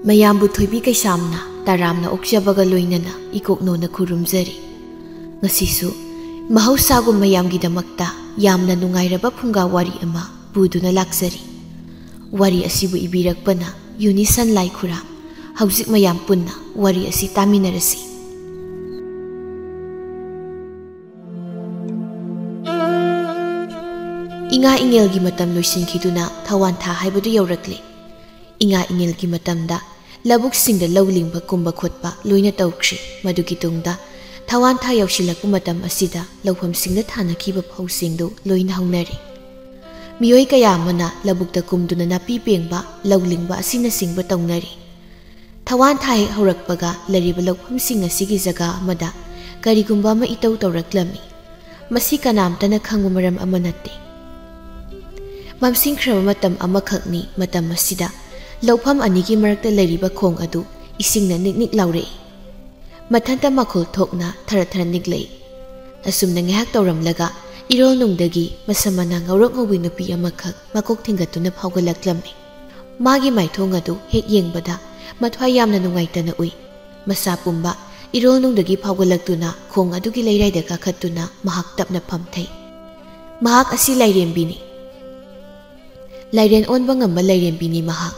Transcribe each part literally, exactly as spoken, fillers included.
ꯃꯌꯥꯝꯕꯨ ꯊꯣꯏꯕꯤ ꯀꯩꯁꯥꯝꯅ ꯇꯔꯥꯝꯅ ꯑꯣꯛꯆꯕꯒ ꯂꯣꯏꯅꯅ ꯏꯀꯣꯛꯅꯣꯅ ꯈꯨꯔꯨꯝꯖꯔꯤ꯫ ꯉꯁꯤꯁꯨ ꯃꯍꯧꯁꯥꯒꯨꯝ ꯃꯌꯥꯝꯒꯤꯗꯃꯛꯇ ꯌꯥꯝꯅ ꯅꯨꯡꯉꯥꯏꯔꯕ ꯐꯨꯡꯒꯥ ꯋꯥꯔꯤ ꯑꯃ ꯄꯨꯗꯨꯅ ꯂꯥꯛꯆꯔꯤ꯫ ꯋꯥꯔꯤ ꯑꯁꯤꯕꯨ ꯏꯕꯤꯔꯛꯄꯅ ꯌꯨꯅꯤꯁꯟ ꯂꯥꯏꯈꯨꯔꯥꯝ꯫ ꯍꯧꯖꯤꯛ ꯃꯌꯥꯝ ꯄꯨꯟꯅ ꯋꯥꯔꯤ ꯑꯁꯤ ꯇꯥꯃꯤꯟꯅꯔꯁꯤ꯫ ꯏꯉꯥ ꯏꯉꯦꯜꯒꯤ ꯃꯇꯝ ꯂꯣꯏꯁꯤꯟꯈꯤꯗꯨꯅ ꯊꯋꯥꯟ ꯊꯥ ꯍꯥꯏꯕꯗꯨ ꯌꯧꯔꯛꯂꯦ꯫ ꯏꯉꯥ ꯏꯉꯦꯜꯒꯤ ꯃꯇꯝꯗ ꯂꯧꯕꯨꯛꯁꯤꯡꯗ ꯂꯧ ꯂꯤꯡꯕ ꯀꯨꯝꯕ ꯈꯣꯠꯄ ꯂꯣꯏꯅ ꯇꯧꯈ꯭ꯔꯤ꯫ ꯃꯗꯨꯒꯤ ꯇꯨꯡꯗ ꯊꯋꯥꯟ ꯊꯥ ꯌꯧꯁꯤꯜꯂꯛꯄ ꯃꯇꯝ ꯑꯁꯤꯗ ꯂꯧꯐꯝꯁꯤꯡꯗ ꯊꯥꯅꯈꯤꯕ ꯐꯧꯁꯤꯡꯗꯨ ꯂꯣꯏꯅ ꯍꯧꯅꯔꯦ꯫ ꯃꯤꯑꯣꯏ ꯀꯌꯥ ꯑꯃꯅ ꯂꯧꯕꯨꯛꯇ ꯀꯨꯝꯗꯨꯅ ꯅꯥꯄꯤ ꯄꯦꯡꯕ, ꯂꯧ ꯂꯤꯡꯕ ꯑꯁꯤꯅꯆꯤꯡꯕ ꯇꯧꯅꯔꯤ꯫ ꯊꯋꯥꯟ ꯊꯥ ꯍꯦꯛ ꯍꯧꯔꯛꯄꯒ ꯂꯩꯔꯤꯕ ꯂꯧꯐꯝꯁꯤꯡ ꯑꯁꯤꯒꯤ ꯖꯒꯥ ꯑꯃꯗ ꯀꯔꯤꯒꯨꯝꯕ ꯑꯃ ꯏꯇꯧ ꯇꯧꯔꯛꯂꯝꯃꯤ꯫ ꯃꯁꯤ ꯀꯅꯥꯝꯇꯅ ꯈꯪꯕ ꯃꯔꯝ ꯑꯃ ꯅꯠꯇꯦ꯫ ꯃꯝꯁꯤꯟꯈ꯭ꯔꯕ ꯃꯇꯝ ꯑꯃꯈꯛꯅꯤ꯫ ꯃꯇꯝ ꯑꯁꯤꯗ ꯂꯧꯐꯝ ꯑꯅꯤꯒꯤ ꯃꯔꯛꯇ ꯂꯩꯔꯤꯕ ꯈꯣꯡ ꯑꯗꯨ ꯏꯁꯤꯡꯅ ꯅꯤꯛ ꯅꯤꯛ ꯂꯥꯎꯔꯛꯏ꯫ ꯃꯊꯟꯇ ꯃꯈꯣꯜ ꯊꯣꯛꯅ ꯊꯔ ꯊꯔ ꯅꯤꯛꯂꯛꯏ꯫ ꯑꯁꯨꯝꯅ ꯉꯥꯏꯍꯥꯛ ꯇꯧꯔꯝꯂꯒ ꯏꯔꯣꯜ ꯅꯨꯡꯗꯒꯤ ꯃꯁꯝ ꯃꯅꯥ ꯉꯧꯔꯣꯛ ꯉꯧꯕꯤ ꯅꯨꯄꯤ ꯑꯃꯈꯛ ꯃꯀꯣꯛ ꯊꯤꯡꯒꯠꯇꯨꯅ ꯐꯥꯎꯒꯠꯂꯛꯂꯝꯃꯤ꯫ ꯃꯥꯒꯤ ꯃꯥꯏꯊꯣꯡ ꯑꯗꯨ ꯍꯦꯛ ꯌꯦꯡꯕꯗ ꯃꯊ꯭ꯋꯥꯏ ꯌꯥꯝꯅ ꯅꯨꯡꯉꯥꯏꯇꯅ ꯎꯏ꯫ ꯃꯁꯥ ꯄꯨꯝꯕ ꯏꯔꯣꯜ ꯅꯨꯡꯗꯒꯤ ꯐꯥꯎꯒꯠꯂꯛꯇꯨꯅ ꯈꯣꯡ ꯑꯗꯨꯒꯤ ꯂꯩꯔꯥꯏꯗ ꯀꯥꯈꯠꯇꯨꯅ ꯃꯍꯥꯛ ꯇꯞꯅ ꯐꯝꯊꯩ꯫ ꯃꯍꯥꯛ ꯑꯁꯤ ꯂꯥꯏꯔꯦꯝꯕꯤꯅꯤ꯫ ꯂꯥꯏꯔꯦꯟ ꯑꯣꯟꯕ ꯉꯝꯕ ꯂꯥꯏꯔꯦꯝꯕꯤꯅꯤ ꯃꯍꯥꯛ꯫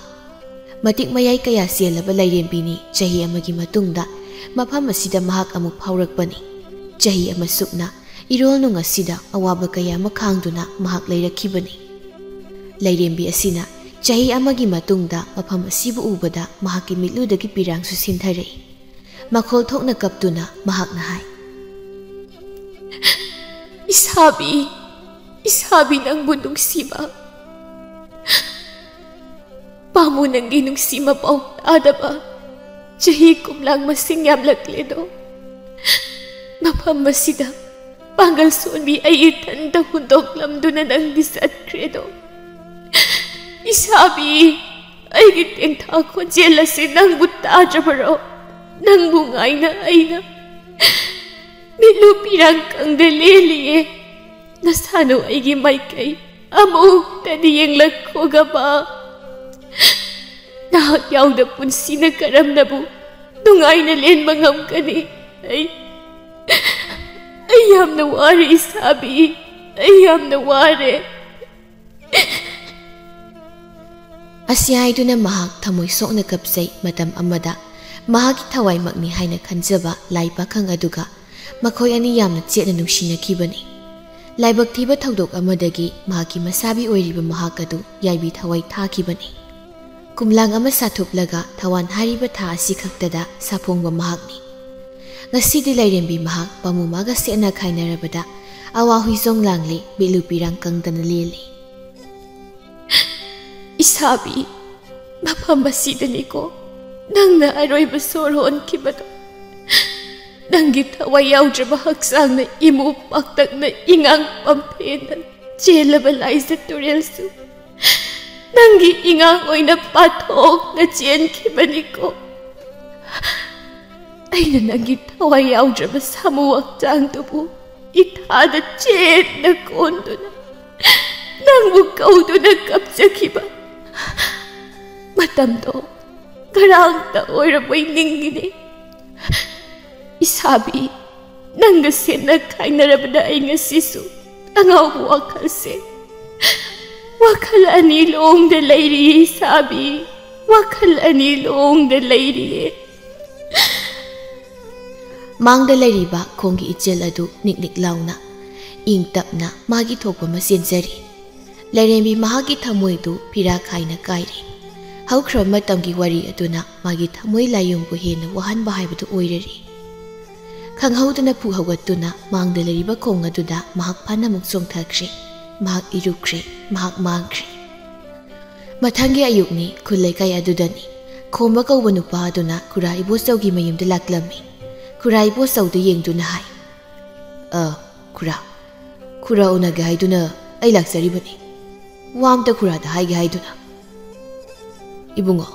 ꯃꯇꯤꯛ ꯃꯌꯥꯏ ꯀꯌꯥ ꯆꯦꯜꯂꯕ ꯂꯥꯏꯔꯦꯝꯕꯤꯅꯤ꯫ ꯆꯍꯤ ꯑꯃꯒꯤ ꯃꯇꯨꯡꯗ ꯃꯐꯝ ꯑꯁꯤꯗ ꯃꯍꯥꯛ ꯑꯃꯨꯛ ꯐꯥꯎꯔꯛꯄꯅꯤ꯫ ꯆꯍꯤ ꯑꯃ ꯁꯨꯞꯅ ꯏꯔꯣꯜ ꯅꯨꯡ ꯑꯁꯤꯗ ꯑꯋꯥꯕ ꯀꯌꯥ ꯑꯃ ꯈꯥꯡꯗꯨꯅ ꯃꯍꯥꯛ ꯂꯩꯔꯛꯈꯤꯕꯅꯤ꯫ ꯂꯥꯏꯔꯦꯝꯕꯤ ꯑꯁꯤꯅ ꯆꯍꯤ ꯑꯃꯒꯤ ꯃꯇꯨꯡꯗ ꯃꯐꯝ ꯑꯁꯤꯕꯨ ꯎꯕꯗ ꯃꯍꯥꯛꯀꯤ ꯃꯤꯠꯂꯨꯗꯒꯤ ꯄꯤꯔꯥꯡꯁꯨ ꯁꯤꯟꯊꯔꯛꯏ꯫ ꯃꯈꯣꯜ ꯊꯣꯛꯅ ꯀꯞꯇꯨꯅ ꯃꯍꯥꯛꯅ ꯍꯥꯏ, "ꯏꯁꯥꯕꯤ, ꯏꯁꯥꯕꯤ, ꯅꯪꯕꯨ ꯅꯨꯡꯁꯤꯕ, ꯄꯥꯝꯃꯨ ꯅꯪꯒꯤ ꯅꯨꯡꯁꯤ ꯃꯄꯥꯎ ꯇꯥꯗꯕ ꯆꯍꯤ ꯀꯨꯝꯂꯥꯡ ꯃꯁꯤꯡ ꯌꯥꯝꯂꯛꯂꯦꯗꯣ꯫ ꯃꯐꯝ ꯑꯁꯤꯗ ꯄꯥꯡꯒꯜ ꯁꯣꯟꯕꯤ ꯑꯩ ꯏꯊꯟꯇ ꯍꯨꯟꯗꯣꯛꯂꯝꯗꯨꯅ ꯅꯪꯗꯤ ꯆꯠꯈ꯭ꯔꯦꯗꯣ꯫ ꯏꯁꯥꯕꯤ, ꯑꯩꯒꯤ ꯇꯦꯡꯊꯥ ꯈꯣꯟꯖꯦꯜ ꯑꯁꯤ ꯅꯪꯕꯨ ꯇꯥꯖꯕꯔꯣ? ꯅꯪꯕꯨ ꯉꯥꯏꯅ ꯑꯩꯅ ꯃꯤꯠꯂꯨ ꯄꯤꯔꯥꯡ ꯀꯪꯗ ꯂꯦꯜꯂꯤꯌꯦ꯫ ꯅꯁꯥꯅꯨ ꯑꯩꯒꯤ ꯃꯥꯏꯀꯩ ꯑꯃꯨꯛꯇꯗꯤ ꯌꯦꯡꯂꯛꯈꯣꯒꯕ?" ꯅꯍꯥꯛ ꯌꯥꯎꯗ ꯄꯨꯟꯁꯤꯅ ꯀꯔꯝꯅꯕꯨ ꯅꯨꯡꯉꯥꯏꯅ ꯂꯦꯟꯕ ꯉꯝꯒꯅꯤ? ꯑꯩ, ꯑꯩ ꯌꯥꯝꯅ ꯋꯥꯔꯦ, ꯏꯁꯥꯕꯤ꯫ ꯑꯩ ꯌꯥꯝꯅ ꯋꯥꯔꯦ꯫ ꯑꯁꯤ ꯍꯥꯏꯗꯨꯅ ꯃꯍꯥꯛ ꯊꯃꯣꯏ ꯁꯣꯛꯅ ꯀꯞꯆꯩ꯫ ꯃꯇꯝ ꯑꯃꯗ ꯃꯍꯥꯛꯀꯤ ꯊꯋꯥꯏꯃꯛꯅꯤ ꯍꯥꯏꯅ ꯈꯟꯖꯕ ꯂꯥꯏ ꯄꯥꯈꯪ ꯑꯗꯨꯒ ꯃꯈꯣꯏ ꯑꯅꯤ ꯌꯥꯝꯅ ꯆꯦꯠꯅ ꯅꯨꯡꯁꯤꯅꯈꯤꯕꯅꯤ꯫ ꯂꯥꯏꯕꯛ ꯊꯤꯕ ꯊꯧꯗꯣꯛ ꯑꯃꯗꯒꯤ ꯃꯍꯥꯛꯀꯤ ꯃꯁꯥꯕꯤ ꯑꯣꯏꯔꯤꯕ ꯃꯍꯥꯛ ꯑꯗꯨ ꯌꯥꯏꯕꯤ ꯊꯋꯥꯏ ꯊꯥꯈꯤꯕꯅꯤ꯫ ꯀꯨꯝꯂꯥꯡ ꯑꯃ ꯁꯥꯊꯨꯞꯂꯒ ꯊꯋꯥꯟ ꯍꯥꯏꯔꯤꯕ ꯊꯥ ꯑꯁꯤ ꯈꯛꯇꯗ ꯁꯥꯐꯣꯡꯕ ꯃꯍꯥꯛꯅꯤ꯫ ꯉꯁꯤꯗꯤ ꯂꯥꯏꯔꯦꯝꯕꯤ ꯃꯍꯥꯛ ꯄꯥꯃꯨꯃꯥꯒ ꯁꯦꯠꯅ ꯈꯥꯏꯅꯔꯕꯗ ꯑꯋꯥ ꯍꯨꯏꯖꯣꯡ ꯂꯥꯡꯂꯤ, ꯃꯤꯠꯂꯨ ꯄꯤꯔꯥꯡ ꯀꯪꯗꯅ ꯂꯦꯜꯂꯤ꯫ ꯏꯁꯥꯕꯤ, ꯃꯐꯝ ꯑꯁꯤꯗꯅꯤꯀꯣ ꯅꯪꯅ ꯑꯔꯣꯏꯕ ꯁꯣꯔ ꯍꯣꯟꯈꯤꯕꯗꯣ꯫ ꯅꯪꯒꯤ ꯊꯋꯥꯏ ꯌꯥꯎꯗ꯭ꯔꯕ ꯍꯛꯆꯥꯡꯅ ꯏꯃꯨ ꯄꯥꯛꯇꯛꯅ ꯏꯉꯥꯡ ꯄꯝꯐꯦꯟꯗ ꯆꯦꯜꯂꯕ ꯂꯥꯏꯖ ꯇꯨꯔꯦꯜꯁꯨ ꯅꯪꯒꯤ ꯏꯉꯥꯡ ꯑꯣꯏꯅ ꯄꯥꯊꯣꯛꯅ ꯆꯦꯟꯈꯤꯕꯅꯤꯀꯣ꯫ ꯑꯩꯅ ꯅꯪꯒꯤ ꯊꯋꯥꯏ ꯌꯥꯎꯗ꯭ꯔꯕ ꯁꯥꯃꯨ ꯍꯛꯆꯥꯡꯗꯨꯕꯨ ꯏꯊꯥꯗ ꯆꯦꯠꯅ ꯀꯣꯟꯗꯨꯅ ꯅꯪꯕꯨ ꯀꯧꯗꯨꯅ ꯀꯞꯆꯈꯤꯕ ꯃꯇꯝꯗꯣ ꯉꯔꯥꯡꯇ ꯑꯣꯏꯔꯕꯣꯏ ꯅꯤꯡꯏꯅꯦ꯫ ꯏꯁꯥꯕꯤ, ꯅꯪꯒ ꯁꯦꯠꯅ ꯈꯥꯏꯅꯔꯕꯗ ꯑꯩ ꯉꯁꯤꯁꯨ ꯑꯉꯥꯎꯕ ꯋꯥꯈꯜꯁꯦ, ꯋꯥꯈꯜ ꯑꯅꯤ ꯂꯣꯡꯗ ꯂꯩꯔꯤ ꯏꯁꯥꯕꯤ, ꯋꯥꯈꯜ ꯑꯅꯤ ꯂꯣꯡꯗ ꯂꯩꯔꯤꯌꯦ꯫ ꯃꯥꯡꯗ ꯂꯩꯔꯤꯕ ꯈꯣꯡꯒꯤ ꯏꯆꯦꯜ ꯑꯗꯨ ꯅꯤꯛ ꯅꯤꯛ ꯂꯥꯎꯅ, ꯏꯪ ꯇꯞꯅ ꯃꯥꯒꯤ ꯊꯣꯛꯄ ꯑꯃ ꯆꯦꯟꯖꯔꯤ꯫ ꯂꯥꯏꯔꯦꯝꯕꯤ ꯃꯍꯥꯛꯀꯤ ꯊꯃꯣꯏꯗꯨ ꯐꯤꯔꯥ ꯈꯥꯏꯅ ꯀꯥꯏꯔꯤ꯫ ꯍꯧꯈ꯭ꯔꯕ ꯃꯇꯝꯒꯤ ꯋꯥꯔꯤ ꯑꯗꯨꯅ ꯃꯥꯒꯤ ꯊꯃꯣꯏ ꯂꯥꯏꯌꯨꯡꯕꯨ ꯍꯦꯟꯅ ꯋꯥꯍꯟꯕ ꯍꯥꯏꯕꯗꯨ ꯑꯣꯏꯔꯔꯤ꯫ ꯈꯪꯍꯧꯗꯅ ꯐꯨ ꯍꯧꯒꯠꯇꯨꯅ ꯃꯥꯡꯗ ꯂꯩꯔꯤꯕ ꯈꯣꯡ ꯑꯗꯨꯗ ꯃꯍꯥꯛ ꯐꯅ ꯑꯃꯨꯛ ꯆꯣꯡꯊꯈ꯭ꯔꯦ꯫ ꯃꯍꯥꯛ ꯏꯔꯨꯈ꯭ꯔꯦ꯫ ꯃꯍꯥꯛ ꯃꯥꯡꯈ꯭ꯔꯦ꯫ ꯃꯊꯪꯒꯤ ꯑꯌꯨꯛꯅꯤ꯫ ꯈꯨꯜ ꯂꯩꯀꯥꯏ ꯑꯗꯨꯗꯅꯤ꯫ ꯈꯣꯝꯕ ꯀꯧꯕ ꯅꯨꯄꯥ ꯑꯗꯨꯅ ꯈꯨꯔꯥ ꯏꯕꯣꯆꯧꯒꯤ ꯃꯌꯨꯝꯗ ꯂꯥꯛꯂꯝꯃꯤ꯫ ꯈꯨꯔꯥ ꯏꯕꯣꯆꯧꯗ ꯌꯦꯡꯗꯨꯅ ꯍꯥꯏ, "ꯑ, ꯈꯨꯔꯥ, ꯈꯨꯔꯥ ꯎꯅꯒꯦ ꯍꯥꯏꯗꯨꯅ ꯑꯩ ꯂꯥꯛꯆꯔꯤꯕꯅꯤ꯫ ꯋꯥ ꯑꯝꯇ ꯈꯨꯔꯥꯗ ꯍꯥꯏꯒꯦ ꯍꯥꯏꯗꯨꯅ꯫" "ꯏꯕꯨꯡꯉꯣ,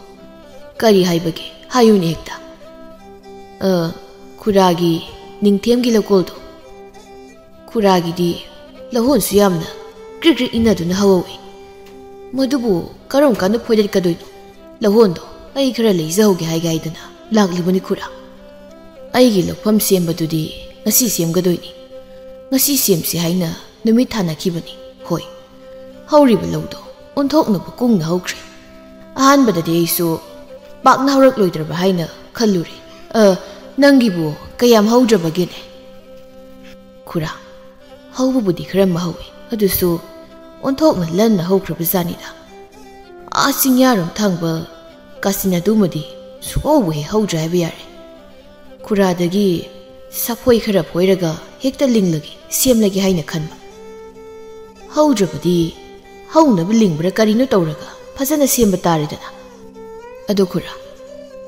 ꯀꯔꯤ ꯍꯥꯏꯕꯒꯦ? ꯍꯥꯏꯌꯨꯅꯦ ꯍꯦꯛꯇ꯫" "ꯑ, ꯈꯨꯔꯥꯒꯤ ꯅꯤꯡꯊꯦꯝꯒꯤ ꯂꯧꯀꯣꯜꯗꯣ, ꯈꯨꯔꯥꯒꯤꯗꯤ ꯂꯧꯍꯣꯟꯁꯨ ꯌꯥꯝꯅ ꯀ꯭ꯔꯤꯛ ꯀ꯭ꯔꯤꯛ ꯏꯟꯅꯗꯨꯅ ꯍꯧꯍꯧꯏ꯫ ꯃꯗꯨꯕꯨ ꯀꯔꯝ ꯀꯥꯟꯗ ꯐꯣꯏꯗꯠꯀꯗꯣꯏꯅꯣ? "ꯂꯧꯍꯣꯟꯗꯣ ꯑꯩ ꯈꯔ ꯂꯩꯖꯍꯧꯒꯦ ꯍꯥꯏꯒꯦ ꯍꯥꯏꯗꯅ ꯂꯥꯛꯂꯤꯕꯅꯤ ꯈꯨꯔꯥ꯫ ꯑꯩꯒꯤ ꯂꯧꯐꯝ ꯁꯦꯝꯕꯗꯨꯗꯤ ꯉꯁꯤ ꯁꯦꯝꯒꯗꯣꯏꯅꯤ꯫ ꯉꯁꯤ ꯁꯦꯝꯁꯤ ꯍꯥꯏꯅ ꯅꯨꯃꯤꯠ ꯊꯥꯅꯈꯤꯕꯅꯤ꯫ ꯍꯣꯏ, ꯍꯧꯔꯤꯕ ꯂꯧꯗꯣ ꯑꯣꯟꯊꯣꯛꯅꯕ ꯀꯨꯡꯅ ꯍꯧꯈ꯭ꯔꯦ꯫ ꯑꯍꯥꯟꯕꯗꯗꯤ ꯑꯩꯁꯨ ꯄꯥꯛꯅ ꯍꯧꯔꯛꯂꯣꯏꯗ꯭ꯔꯕ ꯍꯥꯏꯅ ꯈꯜꯂꯨꯔꯦ꯫ ꯑ, ꯅꯪꯒꯤꯕꯨ ꯀꯌꯥꯝ ꯍꯧꯗ꯭ꯔꯕꯒꯦꯅꯦ?" "ꯈꯨꯔꯥ, ꯍꯧꯕꯕꯨꯗꯤ ꯈꯔ ꯃꯍꯧꯋꯤ, ꯑꯗꯨꯁꯨ ꯑꯣꯟꯊꯣꯛꯅ ꯂꯟꯅ ꯍꯧꯈ꯭ꯔꯕꯖꯥꯠꯅꯤꯗ꯫ ꯑꯥ ꯆꯤꯡꯌꯥꯔꯣꯝ ꯊꯥꯡꯕ ꯀꯥꯆꯤꯟ ꯑꯗꯨꯃꯗꯤ ꯁꯨꯛꯍꯧꯕꯨ ꯍꯦꯛ ꯍꯧꯗ꯭ꯔꯦ ꯍꯥꯏꯕ ꯌꯥꯔꯦ꯫ ꯈꯨꯔꯥꯗꯒꯤ ꯁꯥꯐꯣꯏ ꯈꯔ ꯐꯣꯏꯔꯒ ꯍꯦꯛꯇ ꯂꯤꯡꯂꯒꯦ, ꯁꯦꯝꯂꯒꯦ ꯍꯥꯏꯅ ꯈꯟꯕ꯫ ꯍꯧꯗ꯭ꯔꯕꯗꯤ ꯍꯧꯅꯕ ꯂꯤꯡꯕ꯭ꯔꯥ ꯀꯔꯤꯅꯣ ꯇꯧꯔꯒ ꯐꯖꯅ ꯁꯦꯝꯕ ꯇꯥꯔꯦꯗꯅ꯫ ꯑꯗꯣ ꯈꯨꯔꯥ,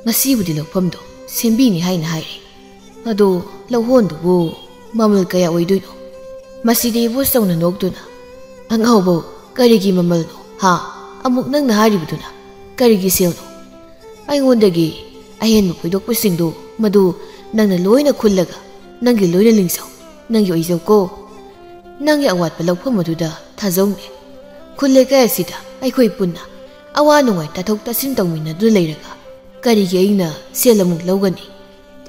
ꯉꯁꯤꯕꯨꯗꯤ ꯂꯧꯐꯝꯗꯣ ꯁꯦꯝꯕꯤꯅꯤ ꯍꯥꯏꯅ ꯍꯥꯏꯔꯦ꯫ ꯑꯗꯣ ꯂꯧꯍꯣꯟꯗꯨꯕꯨ ꯃꯃꯜ ꯀꯌꯥ ꯑꯣꯏꯗꯣꯏꯅꯣ?" ꯃꯁꯤꯗꯤ ꯏꯕꯣꯁꯇꯧꯅ ꯅꯣꯛꯇꯨꯅ, "ꯑꯉꯥꯎꯕꯧ, ꯀꯔꯤꯒꯤ ꯃꯃꯜꯅꯣ? ꯍꯥ? ꯑꯃꯨꯛ ꯅꯪꯅ ꯍꯥꯏꯔꯤꯕꯗꯨꯅ ꯀꯔꯤꯒꯤ ꯁꯦꯜꯅꯣ? ꯑꯩꯉꯣꯟꯗꯒꯤ ꯑꯍꯦꯟꯕ ꯐꯣꯏꯗꯣꯛꯄꯁꯤꯡꯗꯨ ꯃꯗꯨ ꯅꯪꯅ ꯂꯣꯏꯅ ꯈꯨꯜꯂꯒ ꯅꯪꯒꯤ ꯂꯣꯏꯅ ꯂꯤꯡꯖꯧ, ꯅꯪꯒꯤ ꯑꯣꯏꯖꯧꯀꯣ꯫ ꯅꯪꯒꯤ ꯑꯋꯥꯠꯄ ꯂꯧꯐꯝ ꯑꯗꯨꯗ ꯊꯥꯖꯧꯅꯦ꯫ ꯈꯨꯜ ꯂꯩꯀꯥꯏ ꯑꯁꯤꯗ ꯑꯩꯈꯣꯏ ꯄꯨꯟꯅ ꯑꯋꯥ ꯅꯨꯡꯉꯥꯏ ꯇꯥꯊꯣꯛ ꯇꯥꯁꯤꯟ ꯇꯧꯃꯤꯟꯅꯗꯨꯅ ꯂꯩꯔꯒ ꯀꯔꯤꯒꯤ ꯑꯩꯅ ꯁꯦꯜ ꯑꯃꯨꯛ ꯂꯧꯒꯅꯤ?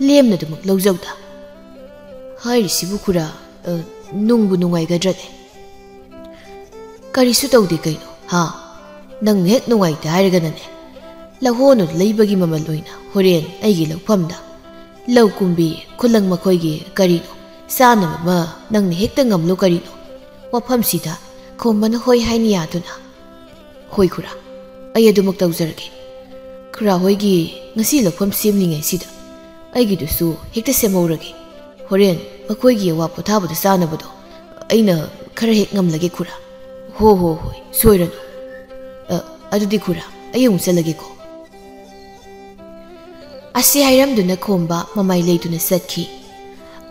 ꯂꯦꯝꯅꯗꯨꯃꯛ ꯂꯧꯖꯧꯗ꯫" ꯍꯥꯏꯔꯤꯁꯤꯕꯨ ꯈꯨꯔꯥ, ꯑ, ꯅꯨꯡꯕꯨ ꯅꯨꯡꯉꯥꯏꯒꯗ꯭ꯔꯅꯦ? "ꯀꯔꯤꯁꯨ ꯇꯧꯗꯦ ꯀꯩꯅꯣ, ꯍꯥ? ꯅꯪ ꯍꯦꯛ ꯅꯨꯡꯉꯥꯏꯇꯦ ꯍꯥꯏꯔꯒꯅꯅꯦ, ꯂꯧꯍꯣꯟ ꯑꯗꯨ ꯂꯩꯕꯒꯤ ꯃꯃꯜ ꯑꯣꯏꯅ ꯍꯣꯔꯦꯟ ꯑꯩꯒꯤ ꯂꯧꯐꯝꯗ ꯂꯧ ꯀꯨꯝꯕꯤ ꯈꯨꯂꯪ ꯃꯈꯣꯏꯒꯤ ꯀꯔꯤꯅꯣ ꯆꯥꯅꯕ ꯑꯃ ꯅꯪꯅ ꯍꯦꯛꯇ ꯉꯝꯂꯣ ꯀꯔꯤꯅꯣ? ꯋꯥꯐꯝꯁꯤꯗ ꯈꯣꯝꯕꯅ ꯍꯣꯏ ꯍꯥꯏꯅ ꯌꯥꯗꯨꯅ꯫" "ꯍꯣꯏ ꯈꯨꯔꯥ, ꯑꯩ ꯑꯗꯨꯃꯛ ꯇꯧꯖꯔꯒꯦ꯫ ꯈꯨꯔꯥ ꯍꯣꯏꯒꯤ ꯉꯁꯤ ꯂꯧꯐꯝ ꯁꯦꯝꯂꯤꯉꯩꯁꯤꯗ ꯑꯩꯒꯤꯗꯨꯁꯨ ꯍꯦꯛꯇ ꯁꯦꯝꯍꯧꯔꯒꯦ꯫ ꯍꯣꯔꯦꯟ ꯃꯈꯣꯏꯒꯤ ꯑꯋꯥ ꯄꯣꯊꯥꯕꯗ ꯆꯥꯅꯕꯗꯣ ꯑꯩꯅ ꯈꯔ ꯍꯦꯛ ꯉꯝꯂꯒꯦ ꯈꯨꯔꯥ꯫" "ꯍꯣ ꯍꯣ ꯍꯣꯏ, ꯁꯣꯏꯔꯅꯨ꯫ ꯑ, ꯑꯗꯨꯗꯤ ꯈꯨꯔꯥ, ꯑꯩ ꯑꯃꯨꯛ ꯆꯠꯂꯒꯦꯀꯣ꯫" ꯑꯁꯤ ꯍꯥꯏꯔꯝꯗꯨꯅ ꯈꯣꯝꯕ ꯃꯃꯥꯏ ꯂꯩꯗꯨꯅ ꯆꯠꯈꯤ꯫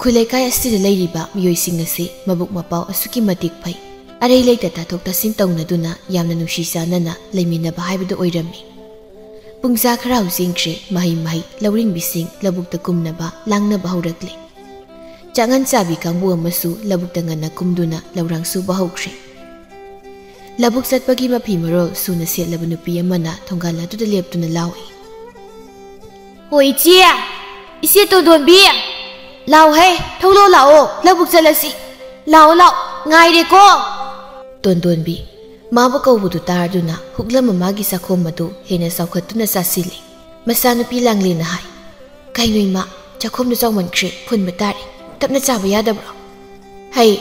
ꯈꯨꯂꯩꯀꯥꯏ ꯑꯁꯤꯗ ꯂꯩꯔꯤꯕ ꯃꯤꯑꯣꯏꯁꯤꯡ ꯑꯁꯤ ꯃꯕꯨꯛ ꯃꯄꯥꯎ ꯑꯁꯨꯛꯀꯤ ꯃꯇꯤꯛ ꯐꯩ꯫ ꯑꯔꯩ ꯂꯩꯇ ꯇꯥꯊꯣꯛ ꯇꯥꯁꯤꯟ ꯇꯧꯅꯗꯨꯅ ꯌꯥꯝꯅ ꯅꯨꯡꯁꯤ ꯆꯥꯟꯅꯅ ꯂꯩꯃꯤꯟꯅꯕ ꯍꯥꯏꯕꯗꯨ ꯑꯣꯏꯔꯝꯃꯤ꯫ ꯄꯨꯡꯖꯥ ꯈꯔ ꯍꯧꯖꯤꯟꯈ꯭ꯔꯦ, ꯃꯍꯩ ꯃꯍꯩ ꯂꯧꯔꯤꯡꯕꯤꯁꯤꯡ ꯂꯧꯕꯨꯛꯇ ꯀꯨꯝꯅꯕ ꯂꯥꯡꯅꯕ ꯍꯧꯔꯛꯂꯦ꯫ ꯆꯥꯛꯉꯟ ꯆꯥꯕꯤ ꯀꯥꯡꯕꯨ ꯑꯃꯁꯨ ꯂꯧꯕꯨꯛꯇ ꯉꯟꯅ ꯀꯨꯝꯗꯨꯅ ꯂꯧꯔꯥꯡ ꯁꯨꯕ ꯍꯧꯈ꯭ꯔꯦ꯫ ꯂꯧꯕꯨꯛ ꯆꯠꯄꯒꯤ ꯃꯐꯤ ꯃꯔꯣꯜ ꯁꯨꯅ ꯁꯦꯠꯂꯕ ꯅꯨꯄꯤ ꯑꯃꯅ ꯊꯣꯡꯒꯥꯜ ꯑꯗꯨꯗ ꯂꯦꯞꯇꯨꯅ ꯂꯥꯎꯏ꯫ "ꯍꯣ ꯏꯆꯦ! ꯏꯆꯦ ꯇꯣꯟꯗꯣꯟꯕꯤ! ꯂꯥꯎꯍꯦ! ꯊꯣꯛꯂꯛꯑꯣ ꯂꯥꯛꯑꯣ! ꯂꯧꯕꯨꯛ ꯆꯠꯂꯁꯤ! ꯂꯥꯛꯑꯣ ꯂꯥꯛꯑꯣ! ꯉꯥꯏꯔꯦꯀꯣ!" ꯇꯣꯟꯗꯣꯟꯕꯤ ꯃꯥꯕꯨ ꯀꯧꯕꯗꯨ ꯇꯥꯔꯗꯨꯅ ꯍꯨꯛꯂꯝꯕ ꯃꯥꯒꯤ ꯆꯥꯛꯈꯣꯝ ꯑꯗꯨ ꯍꯦꯟꯅ ꯆꯥꯎꯈꯠꯇꯨꯅ ꯆꯥꯁꯤꯜꯂꯤ꯫ ꯃꯆꯥꯅꯨꯄꯤ ꯂꯥꯡꯂꯦꯟꯅ ꯍꯥꯏ, "ꯀꯩꯅꯣ ꯏꯃꯥ, ꯆꯥꯛꯈꯣꯝꯗꯣ ꯆꯥꯎꯃꯟꯈ꯭ꯔꯦ, ꯐꯨꯟꯕ ꯇꯥꯔꯦ꯫ ꯇꯞꯅ ꯆꯥꯕ ꯌꯥꯗꯕ꯭ꯔꯣ?" "ꯍꯩ,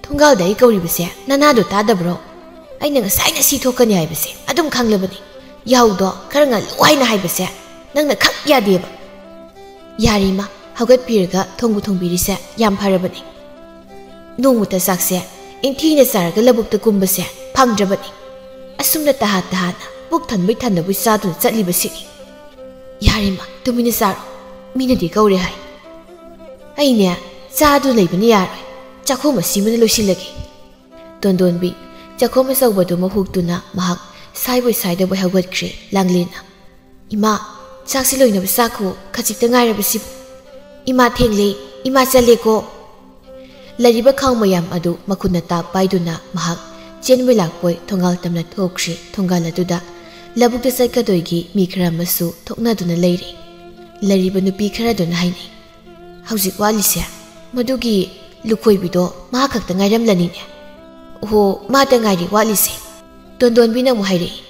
ꯊꯣꯡꯒꯥꯜꯗ ꯑꯩ ꯀꯧꯔꯤꯕꯁꯦ ꯅꯅꯥꯗꯣ ꯇꯥꯗꯕ꯭ꯔꯣ? ꯑꯩꯅ ꯉꯁꯥꯏꯅ ꯁꯤ ꯊꯣꯛꯀꯅꯤ ꯍꯥꯏꯕꯁꯦ ꯑꯗꯨꯝ ꯈꯪꯂꯕꯅꯤ꯫ ꯌꯥꯍꯧꯗꯣ ꯈꯔ ꯉꯜꯂꯨ ꯍꯥꯏꯅ ꯍꯥꯏꯕꯁꯦ ꯅꯪꯅ ꯈꯛ ꯌꯥꯗꯦꯕ꯫ ꯌꯥꯔꯦ ꯏꯃꯥ, ꯍꯧꯒꯠꯄꯤꯔꯒ ꯊꯣꯡꯕꯨ ꯊꯣꯡꯕꯤꯔꯤꯁꯦ ꯌꯥꯝ ꯐꯔꯕꯅꯤ꯫ ꯅꯣꯡꯃꯇ ꯆꯥꯛꯁꯦ ꯏꯪꯊꯤꯅ ꯆꯥꯔꯒ ꯂꯧꯕꯨꯛꯇ ꯀꯨꯝꯕꯁꯦ ꯐꯪꯗ꯭ꯔꯕꯅꯤ꯫ ꯑꯁꯨꯝꯅ ꯇꯍꯥ ꯇꯍꯥꯅ ꯄꯨꯛ ꯊꯟꯕꯩ ꯊꯟꯗꯕꯩ ꯆꯥꯗꯨꯅ ꯆꯠꯂꯤꯕꯁꯤꯅꯤ꯫" "ꯌꯥꯔꯦ ꯏꯃꯥ, ꯇꯨꯃꯤꯟꯅ ꯆꯥꯔꯣ꯫ ꯃꯤꯅꯗꯤ ꯀꯧꯔꯦ ꯍꯥꯏ꯫ ꯑꯩꯅꯦ, ꯆꯥꯗꯨ ꯂꯩꯕꯅ ꯌꯥꯔꯣꯏ꯫ ꯆꯥꯛꯈꯣꯝ ꯑꯁꯤꯃꯅ ꯂꯣꯏꯁꯤꯜꯂꯒꯦ꯫" ꯇꯣꯟꯗꯣꯟꯕꯤ ꯆꯥꯛꯈꯣꯝ ꯑꯆꯧꯕꯗꯨ ꯃꯍꯨꯛꯇꯨꯅ ꯃꯍꯥꯛ ꯁꯥꯏꯕꯣꯏ ꯁꯥꯏꯗꯕꯣꯏ ꯍꯧꯒꯠꯈ꯭ꯔꯦ꯫ ꯂꯥꯡꯂꯦꯟꯅ, "ꯏꯃꯥ, ꯆꯥꯛꯁꯤ ꯂꯣꯏꯅꯕ ꯆꯥꯈꯣ, ꯈꯖꯤꯛꯇ ꯉꯥꯏꯔꯕꯁꯤꯕꯨ꯫ ꯏꯃꯥ ꯊꯦꯡꯂꯦ, ꯏꯃꯥ ꯆꯠꯂꯦꯀꯣ꯫" ꯂꯩꯔꯤꯕ ꯈꯥꯎ ꯃꯌꯥꯝ ꯑꯗꯨ ꯃꯈꯨꯠꯅ ꯇꯥꯛ ꯄꯥꯏꯗꯨꯅ ꯃꯍꯥꯛ ꯆꯦꯟꯕꯣꯏ ꯂꯥꯛꯄꯣꯏ ꯊꯣꯡꯒꯥꯜ ꯇꯝꯅ ꯊꯣꯛꯈ꯭ꯔꯦ꯫ ꯊꯣꯡꯒꯥꯜ ꯑꯗꯨꯗ ꯂꯧꯕꯨꯛꯇ ꯆꯠꯀꯗꯣꯏꯒꯤ ꯃꯤ ꯈꯔ ꯑꯃꯁꯨ ꯊꯣꯛꯅꯗꯨꯅ ꯂꯩꯔꯤ꯫ ꯂꯩꯔꯤꯕ ꯅꯨꯄꯤ ꯈꯔꯗꯨꯅ ꯍꯥꯏꯅꯩ, "ꯍꯧꯖꯤꯛ ꯋꯥꯠꯂꯤꯁꯦ ꯃꯗꯨꯒꯤ ꯂꯨꯈꯣꯏꯕꯤꯗꯣ ꯃꯥ ꯈꯛꯇ ꯉꯥꯏꯔꯝꯂꯅꯤꯅꯦ꯫ ꯑꯣꯍꯣ, ꯃꯥꯇ ꯉꯥꯏꯔꯤ ꯋꯥꯠꯂꯤꯁꯦ꯫" ꯇꯣꯟꯗꯣꯟꯕꯤꯅ ꯑꯃꯨꯛ ꯍꯥꯏꯔꯛꯏ,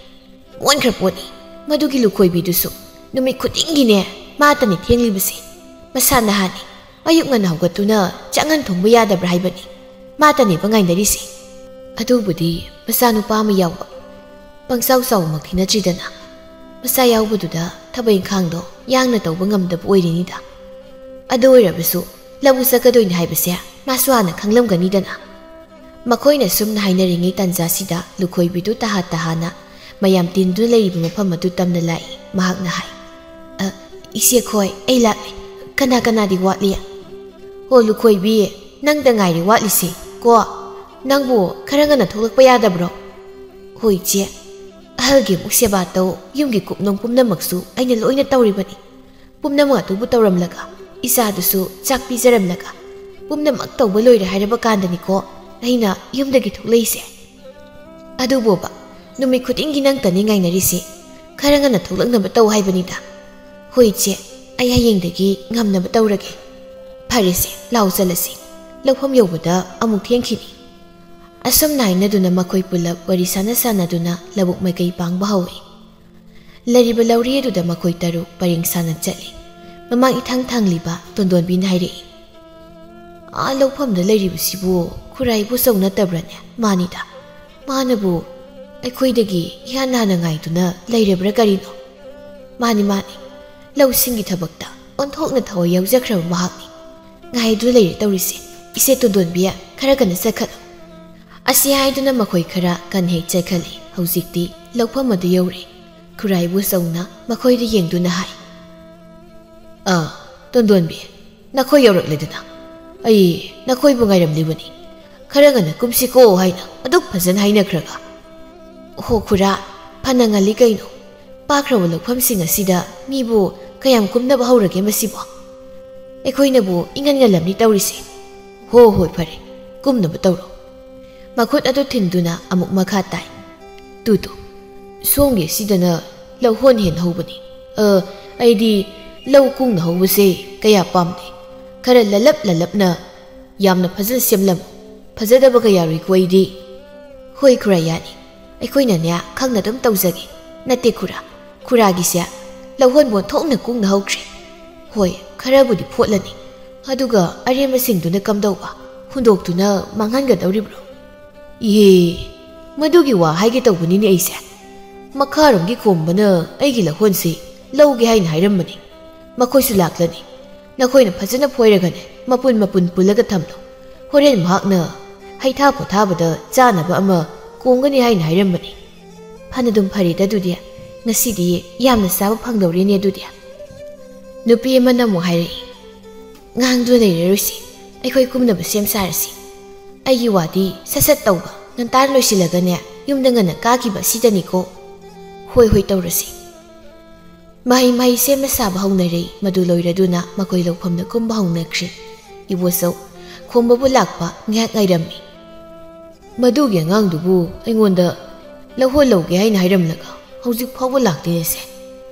"ꯑꯣꯟꯈ꯭ꯔ ꯄꯣꯠꯅꯤ꯫ ꯃꯗꯨꯒꯤ ꯂꯨꯈꯣꯏꯕꯤꯗꯨꯁꯨ ꯅꯨꯃꯤꯠ ꯈꯨꯗꯤꯡꯒꯤꯅꯦ ꯃꯥꯇꯅꯤ ꯊꯦꯡꯂꯤꯕꯁꯦ꯫ ꯃꯁꯥ ꯅꯍꯥꯅꯤ, ꯑꯌꯨꯛ ꯉꯟꯅ ꯍꯧꯒꯠꯇꯨꯅ ꯆꯥꯛꯉꯟ ꯊꯣꯡꯕ ꯌꯥꯗꯕ꯭ꯔꯥ ꯍꯥꯏꯕꯅꯤ ꯃꯥꯇꯅꯦꯕ ꯉꯥꯏꯅꯔꯤꯁꯦ꯫ ꯑꯗꯨꯕꯨꯗꯤ ꯃꯆꯥꯅꯨꯄꯥ ꯑꯃ ꯌꯥꯎꯕ, ꯄꯪꯆꯥꯎ ꯆꯥꯎꯕꯃꯛꯇꯤ ꯅꯠꯇ꯭ꯔꯤꯗꯅ꯫ ꯃꯆꯥ ꯌꯥꯎꯕꯗꯨꯗ ꯊꯕꯛ ꯏꯪꯈꯥꯡꯗꯣ ꯌꯥꯡꯅ ꯇꯧꯕ ꯉꯝꯗꯕ ꯑꯣꯏꯔꯤꯅꯤꯗ꯫ ꯑꯗꯨ ꯑꯣꯏꯔꯕꯁꯨ ꯂꯧꯕꯨꯛ ꯆꯠꯀꯗꯣꯏꯅꯤ ꯍꯥꯏꯕꯁꯦ ꯃꯥꯁꯨ ꯍꯥꯟꯅ ꯈꯪꯂꯝꯒꯅꯤꯗꯅ꯫" ꯃꯈꯣꯏꯅ ꯁꯨꯝꯅ ꯍꯥꯏꯅꯔꯤꯉꯩ ꯇꯥꯟꯖꯥꯁꯤꯗ ꯂꯨꯈꯣꯏꯕꯤꯗꯨ ꯇꯍꯥ ꯇꯍꯥꯅ ꯃꯌꯥꯝ ꯇꯤꯟꯗꯨꯅ ꯂꯩꯔꯤꯕ ꯃꯐꯝ ꯑꯗꯨ ꯇꯝꯅ ꯂꯥꯛꯏ꯫ ꯃꯍꯥꯛꯅ ꯍꯥꯏ, "ꯑ, ꯏꯆꯦꯈꯣꯏ, ꯑꯩ ꯂꯥꯛꯂꯦ꯫ ꯀꯅꯥ ꯀꯅꯥꯗꯤ ꯋꯥꯠꯂꯤ?" "ꯍꯣ ꯂꯨꯈꯣꯏꯕꯤ, ꯅꯪꯗ ꯉꯥꯏꯔꯦ ꯋꯥꯠꯂꯤꯁꯦ ꯀꯣ꯫ ꯅꯪꯕꯨ ꯈꯔ ꯉꯟꯅ ꯊꯣꯛꯂꯛꯄ ꯌꯥꯗꯕ꯭ꯔꯣ?" "ꯍꯣꯏ ꯏꯆꯦ, ꯑꯍꯜꯒꯤ ꯑꯃꯨꯛ ꯁꯦꯕꯥ ꯇꯧ, ꯌꯨꯝꯒꯤ ꯀꯨꯞꯅꯣꯝ ꯄꯨꯝꯅꯃꯛꯁꯨ ꯑꯩꯅ ꯂꯣꯏꯅ ꯇꯧꯔꯤꯕꯅꯤ꯫ ꯄꯨꯝꯅꯃꯛ ꯑꯗꯨꯕꯨ ꯇꯧꯔꯝꯂꯒ, ꯏꯆꯥꯗꯨꯁꯨ ꯆꯥꯛ ꯄꯤꯖꯔꯝꯂꯒ, ꯄꯨꯝꯅꯃꯛ ꯇꯧꯕ ꯂꯣꯏꯔꯦ ꯍꯥꯏꯔꯕ ꯀꯥꯟꯗꯅꯤꯀꯣ ꯑꯩꯅ ꯌꯨꯝꯗꯒꯤ ꯊꯣꯛꯂꯛꯏꯁꯦ꯫" "ꯑꯗꯨꯕꯣꯕ, ꯅꯨꯃꯤꯠ ꯈꯨꯗꯤꯡꯒꯤ ꯅꯪꯇꯅꯤ ꯉꯥꯏꯅꯔꯤꯁꯦ꯫ ꯈꯔ ꯉꯟꯅ ꯊꯣꯛꯂꯛꯅꯕ ꯇꯧ ꯍꯥꯏꯕꯅꯤꯗ꯫" "ꯍꯣꯏ ꯏꯆꯦ, ꯑꯩ ꯍꯌꯦꯡꯗꯒꯤ ꯉꯝꯅꯕ ꯇꯧꯔꯒꯦ꯫" "ꯐꯔꯦꯁꯦ, ꯂꯥꯎ ꯆꯠꯂꯁꯤ꯫ ꯂꯧꯐꯝ ꯌꯧꯕꯗ ꯑꯃꯨꯛ ꯊꯦꯡꯈꯤꯅꯤ꯫" ꯑꯁꯨꯝꯅ ꯍꯥꯏꯅꯗꯨꯅ ꯃꯈꯣꯏ ꯄꯨꯂꯞ ꯋꯥꯔꯤ ꯁꯥꯟꯅ ꯁꯥꯟꯅꯗꯨꯅ ꯂꯧꯕꯨꯛ ꯃꯥꯏꯀꯩ ꯄꯥꯡꯕ ꯍꯧꯏ꯫ ꯂꯩꯔꯤꯕ ꯂꯧꯔꯤ ꯑꯗꯨꯗ ꯃꯈꯣꯏ ꯇꯔꯨꯛ ꯄꯔꯦꯡ ꯁꯥꯟꯅ ꯆꯠꯂꯤ꯫ ꯃꯃꯥꯡ ꯏꯊꯪ ꯊꯪꯂꯤꯕ ꯇꯣꯟꯗꯣꯟꯕꯤꯅ ꯍꯥꯏꯔꯛꯏ, "ꯑꯥ ꯂꯧꯐꯝꯗ ꯂꯩꯔꯤꯕꯁꯤꯕꯨ ꯈꯨꯔꯥꯏ ꯏꯕꯣꯆꯧ ꯅꯠꯇꯕ꯭ꯔꯥꯅꯦ?" "ꯃꯥꯅꯤꯗ꯫ ꯃꯥꯅꯕꯨ ꯑꯩꯈꯣꯏꯗꯒꯤ ꯏꯍꯥꯟ ꯍꯥꯟꯅ ꯉꯥꯏꯗꯨꯅ ꯂꯩꯔꯕ꯭ꯔꯥ ꯀꯔꯤꯅꯣ?" "ꯃꯥꯅꯤ, ꯃꯥꯅꯤ꯫ ꯂꯧꯁꯤꯡꯒꯤ ꯊꯕꯛꯇ ꯑꯣꯟꯊꯣꯛꯅ ꯊꯋꯥꯏ ꯌꯥꯎꯖꯈ꯭ꯔꯕ ꯃꯍꯥꯛꯅꯤ꯫ ꯉꯥꯏꯗꯨꯅ ꯂꯩꯔꯦ ꯇꯧꯔꯤꯁꯦ꯫ ꯏꯆꯦ ꯇꯣꯟꯗꯣꯟꯕꯤ, ꯈꯔ ꯀꯟꯅ ꯆꯠꯈꯠꯂꯨ꯫" ꯑꯁꯤ ꯍꯥꯏꯗꯨꯅ ꯃꯈꯣꯏ ꯈꯔ ꯀꯟꯅ ꯍꯦꯛ ꯆꯠꯈꯠꯂꯤ꯫ ꯍꯧꯖꯤꯛꯇꯤ ꯂꯧꯐꯝ ꯑꯗꯨ ꯌꯧꯔꯦ꯫ ꯈꯨꯔꯥꯏ ꯏꯕꯣꯆꯧꯅ ꯃꯈꯣꯏꯗ ꯌꯦꯡꯗꯨꯅ ꯍꯥꯏ, "ꯑꯥ, ꯇꯣꯟꯗꯣꯟꯕꯤ, ꯅꯈꯣꯏ ꯌꯧꯔꯛꯂꯦꯗꯅ꯫ ꯑꯩ ꯅꯈꯣꯏꯕꯨ ꯉꯥꯏꯔꯝꯂꯤꯕꯅꯤ꯫ ꯈꯔ ꯉꯟꯅ ꯀꯨꯝꯁꯤꯀꯣ ꯍꯥꯏꯅ ꯑꯗꯨꯛ ꯐꯖꯅ ꯍꯥꯏꯅꯈ꯭ꯔꯒ꯫" "ꯍꯣ ꯈꯨꯔꯥ, ꯐꯅ ꯉꯜꯂꯤ ꯀꯩꯅꯣ꯫ ꯄꯥꯛꯈ꯭ꯔꯕ ꯂꯧꯐꯝꯁꯤꯡ ꯑꯁꯤꯗ ꯃꯤꯕꯨ ꯀꯌꯥꯝ ꯀꯨꯝꯅꯕ ꯍꯧꯔꯒꯦ ꯃꯁꯤꯕꯣ? ꯑꯩꯈꯣꯏꯅꯕꯨ ꯏꯉꯟ ꯉꯜꯂꯝꯅꯤ ꯇꯧꯔꯤꯁꯦ꯫ ꯍꯣ ꯍꯣꯏ, ꯐꯔꯦ, ꯀꯨꯝꯅꯕ ꯇꯧꯔꯣ꯫" ꯃꯈꯨꯠ ꯑꯗꯨ ꯊꯤꯟꯗꯨꯅ ꯑꯃꯨꯛ ꯃꯈꯥ ꯇꯥꯏ, "ꯇꯨ ꯇꯨ, ꯁꯣꯝꯒꯤ ꯑꯁꯤꯗꯅ ꯂꯧꯍꯣꯟ ꯍꯦꯟ ꯍꯧꯕꯅꯤ꯫ ꯑ, ꯑꯩꯗꯤ ꯂꯧ ꯀꯨꯡꯅ ꯍꯧꯕꯁꯦ ꯀꯌꯥ ꯄꯥꯝꯗꯦ꯫ ꯈꯔ ꯂꯂꯞ ꯂꯂꯞꯅ ꯌꯥꯝꯅ ꯐꯖꯅ ꯁꯦꯝꯂꯝꯃꯨ꯫ ꯐꯖꯗꯕ ꯀꯌꯥ ꯌꯥꯔꯣꯏꯀꯣ ꯑꯩꯗꯤ꯫" "ꯍꯣꯏ ꯈꯨꯔꯥ, ꯌꯥꯅꯤ꯫ ꯑꯩꯈꯣꯏꯅꯅꯦ ꯈꯪꯅ ꯑꯗꯨꯝ ꯇꯧꯖꯒꯦ꯫ ꯅꯠꯇꯦ ꯈꯨꯔꯥ, ꯈꯨꯔꯥꯒꯤꯁꯦ ꯂꯧꯍꯣꯟꯕꯨ ꯑꯣꯟꯊꯣꯛꯅ ꯀꯨꯡꯅ ꯍꯧꯈ꯭ꯔꯦ꯫ ꯍꯣꯏ, ꯈꯔꯕꯨꯗꯤ ꯐꯣꯠꯂꯅꯤ꯫ ꯑꯗꯨꯒ ꯑꯔꯦꯝꯕꯁꯤꯡꯗꯨꯅ ꯀꯝꯗꯧꯕ? ꯍꯨꯟꯗꯣꯛꯇꯨꯅ ꯃꯥꯡꯍꯟꯒꯗꯧꯔꯤꯕ꯭ꯔꯣ?" "ꯏꯍꯦ, ꯃꯗꯨꯒꯤ ꯋꯥ ꯍꯥꯏꯒꯦ ꯇꯧꯕꯅꯤꯅꯦ ꯑꯩꯁꯦ꯫ ꯃꯈꯥꯔꯣꯝꯒꯤ ꯈꯣꯝꯕꯅ ꯑꯩꯒꯤ ꯂꯧꯍꯣꯟꯁꯤ ꯂꯧꯒꯦ ꯍꯥꯏꯅ ꯍꯥꯏꯔꯝꯕꯅꯤ꯫ ꯃꯈꯣꯏꯁꯨ ꯂꯥꯛꯂꯅꯤ꯫ ꯅꯈꯣꯏꯅ ꯐꯖꯅ ꯐꯣꯏꯔꯒꯅꯦ ꯃꯄꯨꯟ ꯃꯄꯨꯟ ꯄꯨꯜꯂꯒ ꯊꯝꯂꯨ꯫ ꯍꯣꯔꯦꯟ ꯃꯍꯥꯛꯅ ꯍꯩꯊꯥ ꯄꯣꯊꯥꯕꯗ ꯆꯥꯅꯕ ꯑꯃ ꯀꯣꯡꯒꯅꯤ ꯍꯥꯏꯅ ꯍꯥꯏꯔꯝꯕꯅꯤ꯫" "ꯐꯅꯗꯨꯝ ꯐꯔꯦꯗ ꯑꯗꯨꯗꯤ꯫ ꯉꯁꯤꯗꯤ ꯌꯥꯝꯅ ꯆꯥꯕ ꯐꯪꯗꯧꯔꯦꯅꯦ ꯑꯗꯨꯗꯤ꯫" ꯅꯨꯄꯤ ꯑꯃꯅ ꯑꯃꯨꯛ ꯍꯥꯏꯔꯛꯏ, "ꯉꯥꯡꯗꯨꯅ ꯂꯩꯔꯔꯣꯏꯁꯤ꯫ ꯑꯩꯈꯣꯏ ꯀꯨꯝꯅꯕ ꯁꯦꯝ ꯁꯥꯔꯁꯤ꯫ ꯑꯩꯒꯤ ꯋꯥꯗꯤ ꯁꯠ ꯁꯠ ꯇꯧꯕ, ꯉꯟꯇꯥꯅ ꯂꯣꯏꯁꯤꯜꯂꯒꯅꯦ ꯌꯨꯝꯗ ꯉꯟꯅ ꯀꯥꯈꯤꯕ ꯑꯁꯤꯗꯅꯤꯀꯣ꯫" "ꯍꯣꯏ ꯍꯣꯏ, ꯇꯧꯔꯁꯤ꯫" ꯃꯍꯩ ꯃꯍꯩ ꯁꯦꯝꯕ ꯁꯥꯕ ꯍꯧꯅꯔꯦ꯫ ꯃꯗꯨ ꯂꯣꯏꯔꯗꯨꯅ ꯃꯈꯣꯏ ꯂꯧꯐꯝꯗ ꯀꯨꯝꯕ ꯍꯧꯅꯈ꯭ꯔꯦ꯫ ꯏꯕꯣꯆꯧ ꯈꯣꯝꯕꯕꯨ ꯂꯥꯛꯄ ꯉꯥꯏꯍꯥꯛ ꯉꯥꯏꯔꯝꯃꯤ꯫ "ꯃꯗꯨꯒꯤ ꯑꯉꯥꯡꯗꯨꯕꯨ ꯑꯩꯉꯣꯟꯗ ꯂꯧꯍꯣꯜꯍꯧꯒꯦ ꯍꯥꯏꯅ ꯍꯥꯏꯔꯝꯂꯒ ꯍꯧꯖꯤꯛ ꯐꯥꯎꯕ ꯂꯥꯛꯇꯦꯅꯦꯁꯦ꯫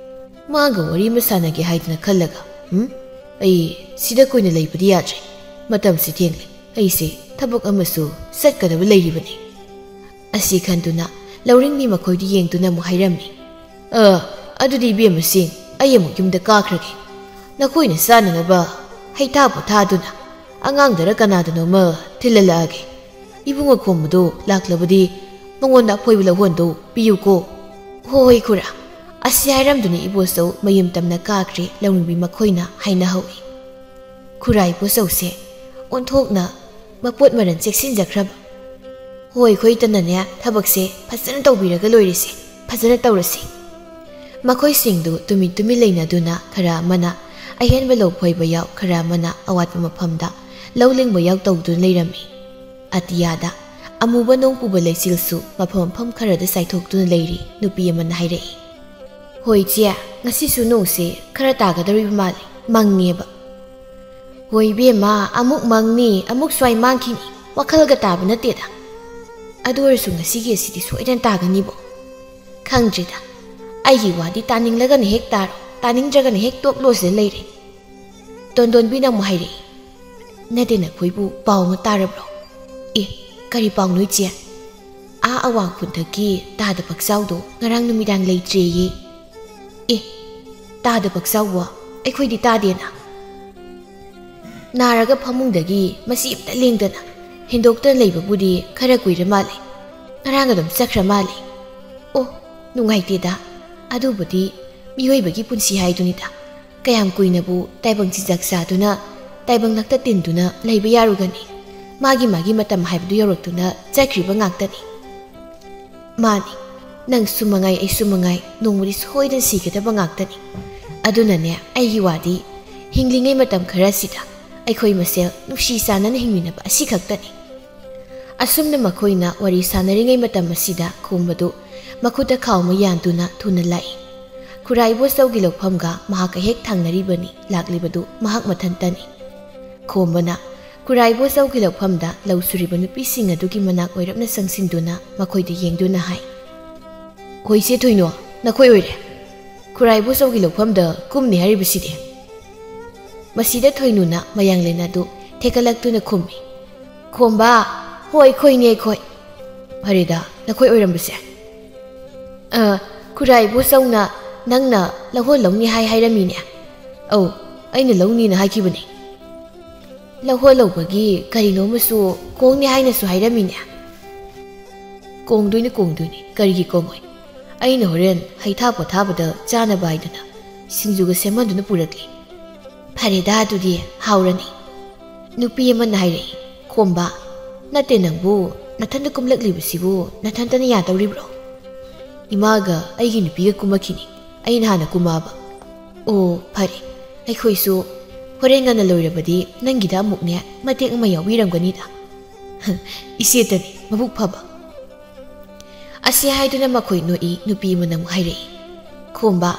ꯃꯥꯒ ꯋꯥꯔꯤ ꯑꯃ ꯁꯥꯟꯅꯒꯦ ꯍꯥꯏꯗꯅ ꯈꯜꯂꯒ, ꯎꯝ? ꯑꯩ ꯁꯤꯗ ꯀꯨꯏꯅ ꯂꯩꯕꯗꯤ ꯌꯥꯗ꯭ꯔꯦ꯫ ꯃꯇꯝꯁꯤ ꯊꯦꯡꯂꯦ꯫ ꯑꯩꯁꯦ ꯊꯕꯛ ꯑꯃꯁꯨ ꯆꯠꯀꯗꯕ ꯂꯩꯔꯤꯕꯅꯤ"꯫ ꯑꯁꯤ ꯈꯟꯗꯨꯅ ꯂꯧꯔꯤꯡꯕꯤ ꯃꯈꯣꯏꯗꯨ ꯌꯦꯡꯗꯨꯅ ꯑꯃꯨꯛ ꯍꯥꯏꯔꯝꯃꯤ, "ꯑ, ꯑꯗꯨꯗꯤ ꯏꯕꯦꯝꯃꯁꯤꯡ, ꯑꯩ ꯑꯃꯨꯛ ꯌꯨꯝꯗ ꯀꯥꯈ꯭ꯔꯒꯦ꯫ ꯅꯈꯣꯏꯅ ꯆꯥꯅꯅꯕ ꯍꯩꯊꯥ ꯄꯣꯊꯥꯗꯨꯅ ꯑꯉꯥꯡꯗꯔ ꯀꯅꯥꯗꯅꯣꯃ ꯊꯤꯜꯍꯜꯂꯛꯑꯒꯦ꯫ ꯏꯕꯨꯡꯉꯣ ꯈꯣꯝꯕꯗꯣ ꯂꯥꯛꯂꯕꯗꯤ ꯃꯉꯣꯟꯗ ꯑꯐꯣꯏꯕ ꯂꯧꯍꯣꯟꯗꯣ ꯄꯤꯌꯨꯀꯣ"꯫ "ꯍꯣꯏ, ꯍꯣꯏ, ꯈꯨꯔꯥ"꯫ ꯑꯁꯤ ꯍꯥꯏꯔꯝꯗꯨꯅ ꯏꯕꯣꯆꯧ ꯃꯌꯨꯝ ꯇꯝꯅ ꯀꯥꯈ꯭ꯔꯦ꯫ ꯂꯧꯔꯤꯡꯕꯤ ꯃꯈꯣꯏꯅ ꯍꯥꯏꯅꯍꯧꯏ, ꯈꯨꯔꯥ ꯏꯕꯣꯆꯧꯁꯦ ꯑꯣꯟꯊꯣꯛꯅ ꯃꯄꯣꯠ ꯃꯔꯟ ꯆꯦꯛꯁꯤꯟꯖꯈ꯭ꯔꯕ꯫ "ꯍꯣꯏ, ꯑꯩꯈꯣꯏꯇꯅꯅꯦ ꯊꯕꯛꯁꯦ ꯐꯖꯅ ꯇꯧꯕꯤꯔꯒ ꯂꯣꯏꯔꯦꯁꯦ, ꯐꯖꯅ ꯇꯧꯔꯁꯤ"꯫ ꯃꯈꯣꯏꯁꯤꯡꯗꯨ ꯇꯨꯃꯤꯟ ꯇꯨꯃꯤꯟ ꯂꯩꯅꯗꯨꯅ ꯈꯔ ꯑꯃꯅ ꯑꯍꯦꯟꯕ ꯂꯧ ꯐꯣꯏꯕ ꯌꯥꯎ, ꯈꯔ ꯑꯃꯅ ꯑꯋꯥꯠꯄ ꯃꯐꯝꯗ ꯂꯧ ꯂꯤꯡꯕ ꯌꯥꯎ ꯇꯧꯗꯨꯅ ꯂꯩꯔꯝꯃꯤ꯫ ꯑꯇꯤꯌꯥꯗ ꯑꯃꯨꯕ ꯅꯣꯡ ꯄꯨꯕ ꯂꯩꯆꯤꯜꯁꯨ ꯃꯐꯝ ꯃꯐꯝ ꯈꯔꯗ ꯆꯥꯏꯊꯣꯛꯇꯨꯅ ꯂꯩꯔꯤ꯫ ꯅꯨꯄꯤ ꯑꯃꯅ ꯍꯥꯏꯔꯛꯏ, "ꯍꯣꯏ ꯏꯆꯦ, ꯉꯁꯤꯁꯨ ꯅꯣꯡꯁꯦ ꯈꯔ ꯇꯥꯒꯗꯧꯔꯤꯕ ꯃꯥꯜꯂꯤ, ꯃꯪꯉꯦꯕ"꯫ "ꯍꯣꯏ ꯏꯕꯦꯝꯃ, ꯑꯃꯨꯛ ꯃꯪꯅꯤ, ꯑꯃꯨꯛ ꯁ꯭ꯋꯥꯏ ꯃꯥꯡꯈꯤꯅꯤ, ꯋꯥꯈꯜꯒ ꯇꯥꯕ ꯅꯠꯇꯦꯗ꯫ ꯑꯗꯨ ꯑꯣꯏꯔꯁꯨ ꯉꯁꯤꯒꯤ ꯑꯁꯤꯗꯤ ꯁꯣꯏꯗꯅ ꯇꯥꯒꯅꯤꯕꯣ꯫ ꯈꯪꯗ꯭ꯔꯤꯗ, ꯑꯩꯒꯤ ꯋꯥꯗꯤ ꯇꯥꯅꯤꯡꯂꯒꯅ ꯍꯦꯛ ꯇꯥꯔꯣ, ꯇꯥꯅꯤꯡꯗ꯭ꯔꯒꯅ ꯍꯦꯛ ꯇꯣꯛꯂꯣꯁꯤꯗ ꯂꯩꯔꯦ"꯫ ꯇꯣꯟꯗꯣꯟꯕꯤꯅ ꯑꯃꯨꯛ ꯍꯥꯏꯔꯛꯏ, "ꯅꯠꯇꯦ, ꯅꯈꯣꯏꯕꯨ ꯄꯥꯎ ꯑꯃ ꯇꯥꯔꯕ꯭ꯔꯣ?" "ꯑꯦ, ꯀꯔꯤ ꯄꯥꯎꯅꯣ ꯏꯆꯦ?" "ꯑꯥ ꯑꯋꯥꯡ ꯈꯨꯟꯗꯒꯤ ꯇꯥꯗ ꯄꯛꯆꯥꯎꯗꯣ ꯉꯔꯥꯡ ꯅꯨꯃꯤꯗꯥꯡ ꯂꯩꯇ꯭ꯔꯦꯌꯦ"꯫ "ꯑꯦ, ꯇꯥꯗ ꯄꯛꯆꯥꯎꯕꯣ? ꯑꯩꯈꯣꯏꯗꯤ ꯇꯥꯗꯦꯅ"꯫ "ꯅꯥꯔꯒ ꯐꯃꯨꯡꯗꯒꯤ ꯃꯁꯤ ꯑꯝꯇ ꯂꯦꯡꯗꯅ ꯍꯦꯟꯗꯣꯛꯇꯅ ꯂꯩꯕꯕꯨꯗꯤ ꯈꯔ ꯀꯨꯏꯔ ꯃꯥꯜꯂꯦ꯫ ꯉꯔꯥꯡ ꯑꯗꯨꯝ ꯆꯠꯈ꯭ꯔ ꯃꯥꯜꯂꯦ"꯫ "ꯑꯣ, ꯅꯨꯡꯉꯥꯏꯇꯦꯗ꯫ ꯑꯗꯨꯕꯨꯗꯤ ꯃꯤꯑꯣꯏꯕꯒꯤ ꯄꯨꯟꯁꯤ ꯍꯥꯏꯗꯨꯅꯤꯗ꯫ ꯀꯌꯥꯝ ꯀꯨꯏꯅꯕꯨ ꯇꯥꯏꯕꯪ ꯆꯤꯟꯖꯥꯛ ꯆꯥꯗꯨꯅ, ꯇꯥꯏꯕꯪ ꯂꯛꯇ ꯇꯤꯟꯗꯨꯅ ꯂꯩꯕ ꯌꯥꯔꯨꯒꯅꯤ? ꯃꯥꯒꯤ ꯃꯥꯒꯤ ꯃꯇꯝ ꯍꯥꯏꯕꯗꯨ ꯌꯧꯔꯛꯇꯨꯅ ꯆꯠꯈ꯭ꯔꯤꯕ ꯉꯥꯛꯇꯅꯤ"꯫ "ꯃꯥꯅꯤ, ꯅꯪꯁꯨ ꯃꯉꯥꯏ, ꯑꯩꯁꯨ ꯃꯉꯥꯏ, ꯅꯣꯡꯃꯗꯤ ꯁꯣꯏꯗꯅ ꯁꯤꯒꯗꯕ ꯉꯥꯛꯇꯅꯤ꯫ ꯑꯗꯨꯅꯅꯦ, ꯑꯩꯒꯤ ꯋꯥꯗꯤ, ꯍꯤꯡꯂꯤꯉꯩ ꯃꯇꯝ ꯈꯔꯁꯤꯗ ꯑꯩꯈꯣꯏ ꯃꯁꯦꯜ ꯅꯨꯡꯁꯤ ꯆꯥꯟꯅꯅ ꯍꯤꯡꯃꯤꯟꯅꯕ ꯑꯁꯤꯈꯛꯇꯅꯤ"꯫ ꯑꯁꯨꯝꯅ ꯃꯈꯣꯏꯅ ꯋꯥꯔꯤ ꯁꯥꯟꯅꯔꯤꯉꯩ ꯃꯇꯝ ꯑꯁꯤꯗ ꯈꯣꯝꯕꯗꯨ ꯃꯈꯨꯠꯇ ꯈꯥꯎ ꯑꯃ ꯌꯥꯟꯗꯨꯅ ꯊꯨꯅ ꯂꯥꯛꯏ꯫ ꯈꯨꯔꯥ ꯏꯕꯣꯆꯧꯒꯤ ꯂꯧꯐꯝꯒ ꯃꯍꯥꯛꯀ ꯍꯦꯛ ꯊꯪꯅꯔꯤꯕꯅꯤ꯫ ꯂꯥꯛꯂꯤꯕꯗꯨ ꯃꯍꯥꯛ ꯃꯊꯟꯇꯅꯤ꯫ ꯈꯣꯝꯕꯅ ꯈꯨꯔꯥꯏꯕꯣꯆꯧꯒꯤ ꯂꯧꯐꯝꯗ ꯂꯧ ꯁꯨꯔꯤꯕ ꯅꯨꯄꯤꯁꯤꯡ ꯑꯗꯨꯒꯤ ꯃꯅꯥꯛ ꯑꯣꯏꯔꯞꯅ ꯆꯪꯁꯤꯟꯗꯨꯅ ꯃꯈꯣꯏꯗ ꯌꯦꯡꯗꯨꯅ ꯍꯥꯏ, "ꯍꯣꯏꯁꯦ ꯊꯣꯏꯅꯣ, ꯅꯈꯣꯏ ꯑꯣꯏꯔꯦ꯫ ꯈꯨꯔꯥꯏꯕꯣꯆꯧꯒꯤ ꯂꯧꯐꯝꯗ ꯀꯨꯝꯅꯤ ꯍꯥꯏꯔꯤꯕꯁꯤꯗꯤ?" ꯃꯁꯤꯗ ꯊꯣꯏꯅꯨꯅ ꯃꯌꯥꯡꯂꯦꯟ ꯑꯗꯨ ꯊꯦꯛꯀꯠꯂꯛꯇꯨꯅ ꯈꯨꯝꯃꯤ, "ꯈꯣꯝꯕ, ꯍꯣꯏ, ꯑꯩꯈꯣꯏꯅꯦ, ꯑꯩꯈꯣꯏ꯫ ꯐꯔꯦꯗ, ꯅꯈꯣꯏ ꯑꯣꯏꯔꯝꯕꯁꯦ꯫ ꯑ, ꯈꯨꯔꯥꯏꯕꯣꯆꯧꯅ ꯅꯪꯅ ꯂꯧꯍꯣꯜ ꯂꯧꯅꯤ ꯍꯥꯏ ꯍꯥꯏꯔꯝꯃꯤꯅꯦ?" "ꯑꯧ, ꯑꯩꯅ ꯂꯧꯅꯤꯅ ꯍꯥꯏꯈꯤꯕꯅꯦ꯫ ꯂꯧꯍꯣꯜ ꯂꯧꯕꯒꯤ ꯀꯔꯤꯅꯣ ꯑꯃꯁꯨ ꯀꯣꯡꯅꯤ ꯍꯥꯏꯅꯁꯨ ꯍꯥꯏꯔꯝꯃꯤꯅꯦ?" "ꯀꯣꯡꯗꯣꯏꯅꯤ, ꯀꯣꯡꯗꯣꯏꯅꯤ, ꯀꯔꯤꯒꯤ ꯀꯣꯡꯉꯣꯏ? ꯑꯩꯅ ꯍꯣꯔꯦꯟ ꯍꯩꯊꯥ ꯄꯣꯊꯥꯕꯗ ꯆꯥꯅꯕ ꯍꯥꯏꯗꯅ ꯁꯤꯡꯖꯨꯒ ꯁꯦꯝꯍꯟꯗꯨꯅ ꯄꯨꯔꯛꯂꯤ꯫" "ꯐꯔꯦꯗ, ꯑꯗꯨꯗꯤ ꯍꯥꯎꯔꯅꯤ꯫" ꯅꯨꯄꯤ ꯑꯃꯅ ꯍꯥꯏꯔꯛꯏ, "ꯈꯣꯝꯕ, ꯅꯠꯇꯦ, ꯅꯪꯕꯨ ꯅꯊꯟꯇ ꯀꯨꯝꯂꯛꯂꯤꯕꯁꯤꯕꯨ ꯅꯊꯟꯇꯅ ꯌꯥꯗꯧꯔꯤꯕ꯭ꯔꯣ?" "ꯏꯃꯥꯒ ꯑꯩꯒꯤ ꯅꯨꯄꯤꯒ ꯀꯨꯝꯃꯛꯈꯤꯅꯤ, ꯑꯩꯅ ꯍꯥꯟꯅ ꯀꯨꯝꯃꯛꯑꯕ꯫" "ꯑꯣ, ꯐꯔꯦ, ꯑꯩꯈꯣꯏꯁꯨ ꯍꯣꯔꯦꯟ ꯉꯟꯅ ꯂꯣꯏꯔꯕꯗꯤ ꯅꯪꯒꯤꯗ ꯑꯃꯨꯛꯅꯦ ꯃꯇꯦꯛ ꯑꯃ ꯌꯥꯎꯕꯤꯔꯝꯒꯅꯤꯗ꯫" "ꯏꯆꯦꯇꯅꯤ, ꯃꯕꯨꯛ ꯐꯕ꯫" ꯑꯁꯤ ꯍꯥꯏꯗꯨꯅ ꯃꯈꯣꯏ ꯅꯣꯛꯏ꯫ ꯅꯨꯄꯤ ꯑꯃꯅ ꯑꯃꯨꯛ ꯍꯥꯏꯔꯛꯏ, "ꯈꯣꯝꯕ,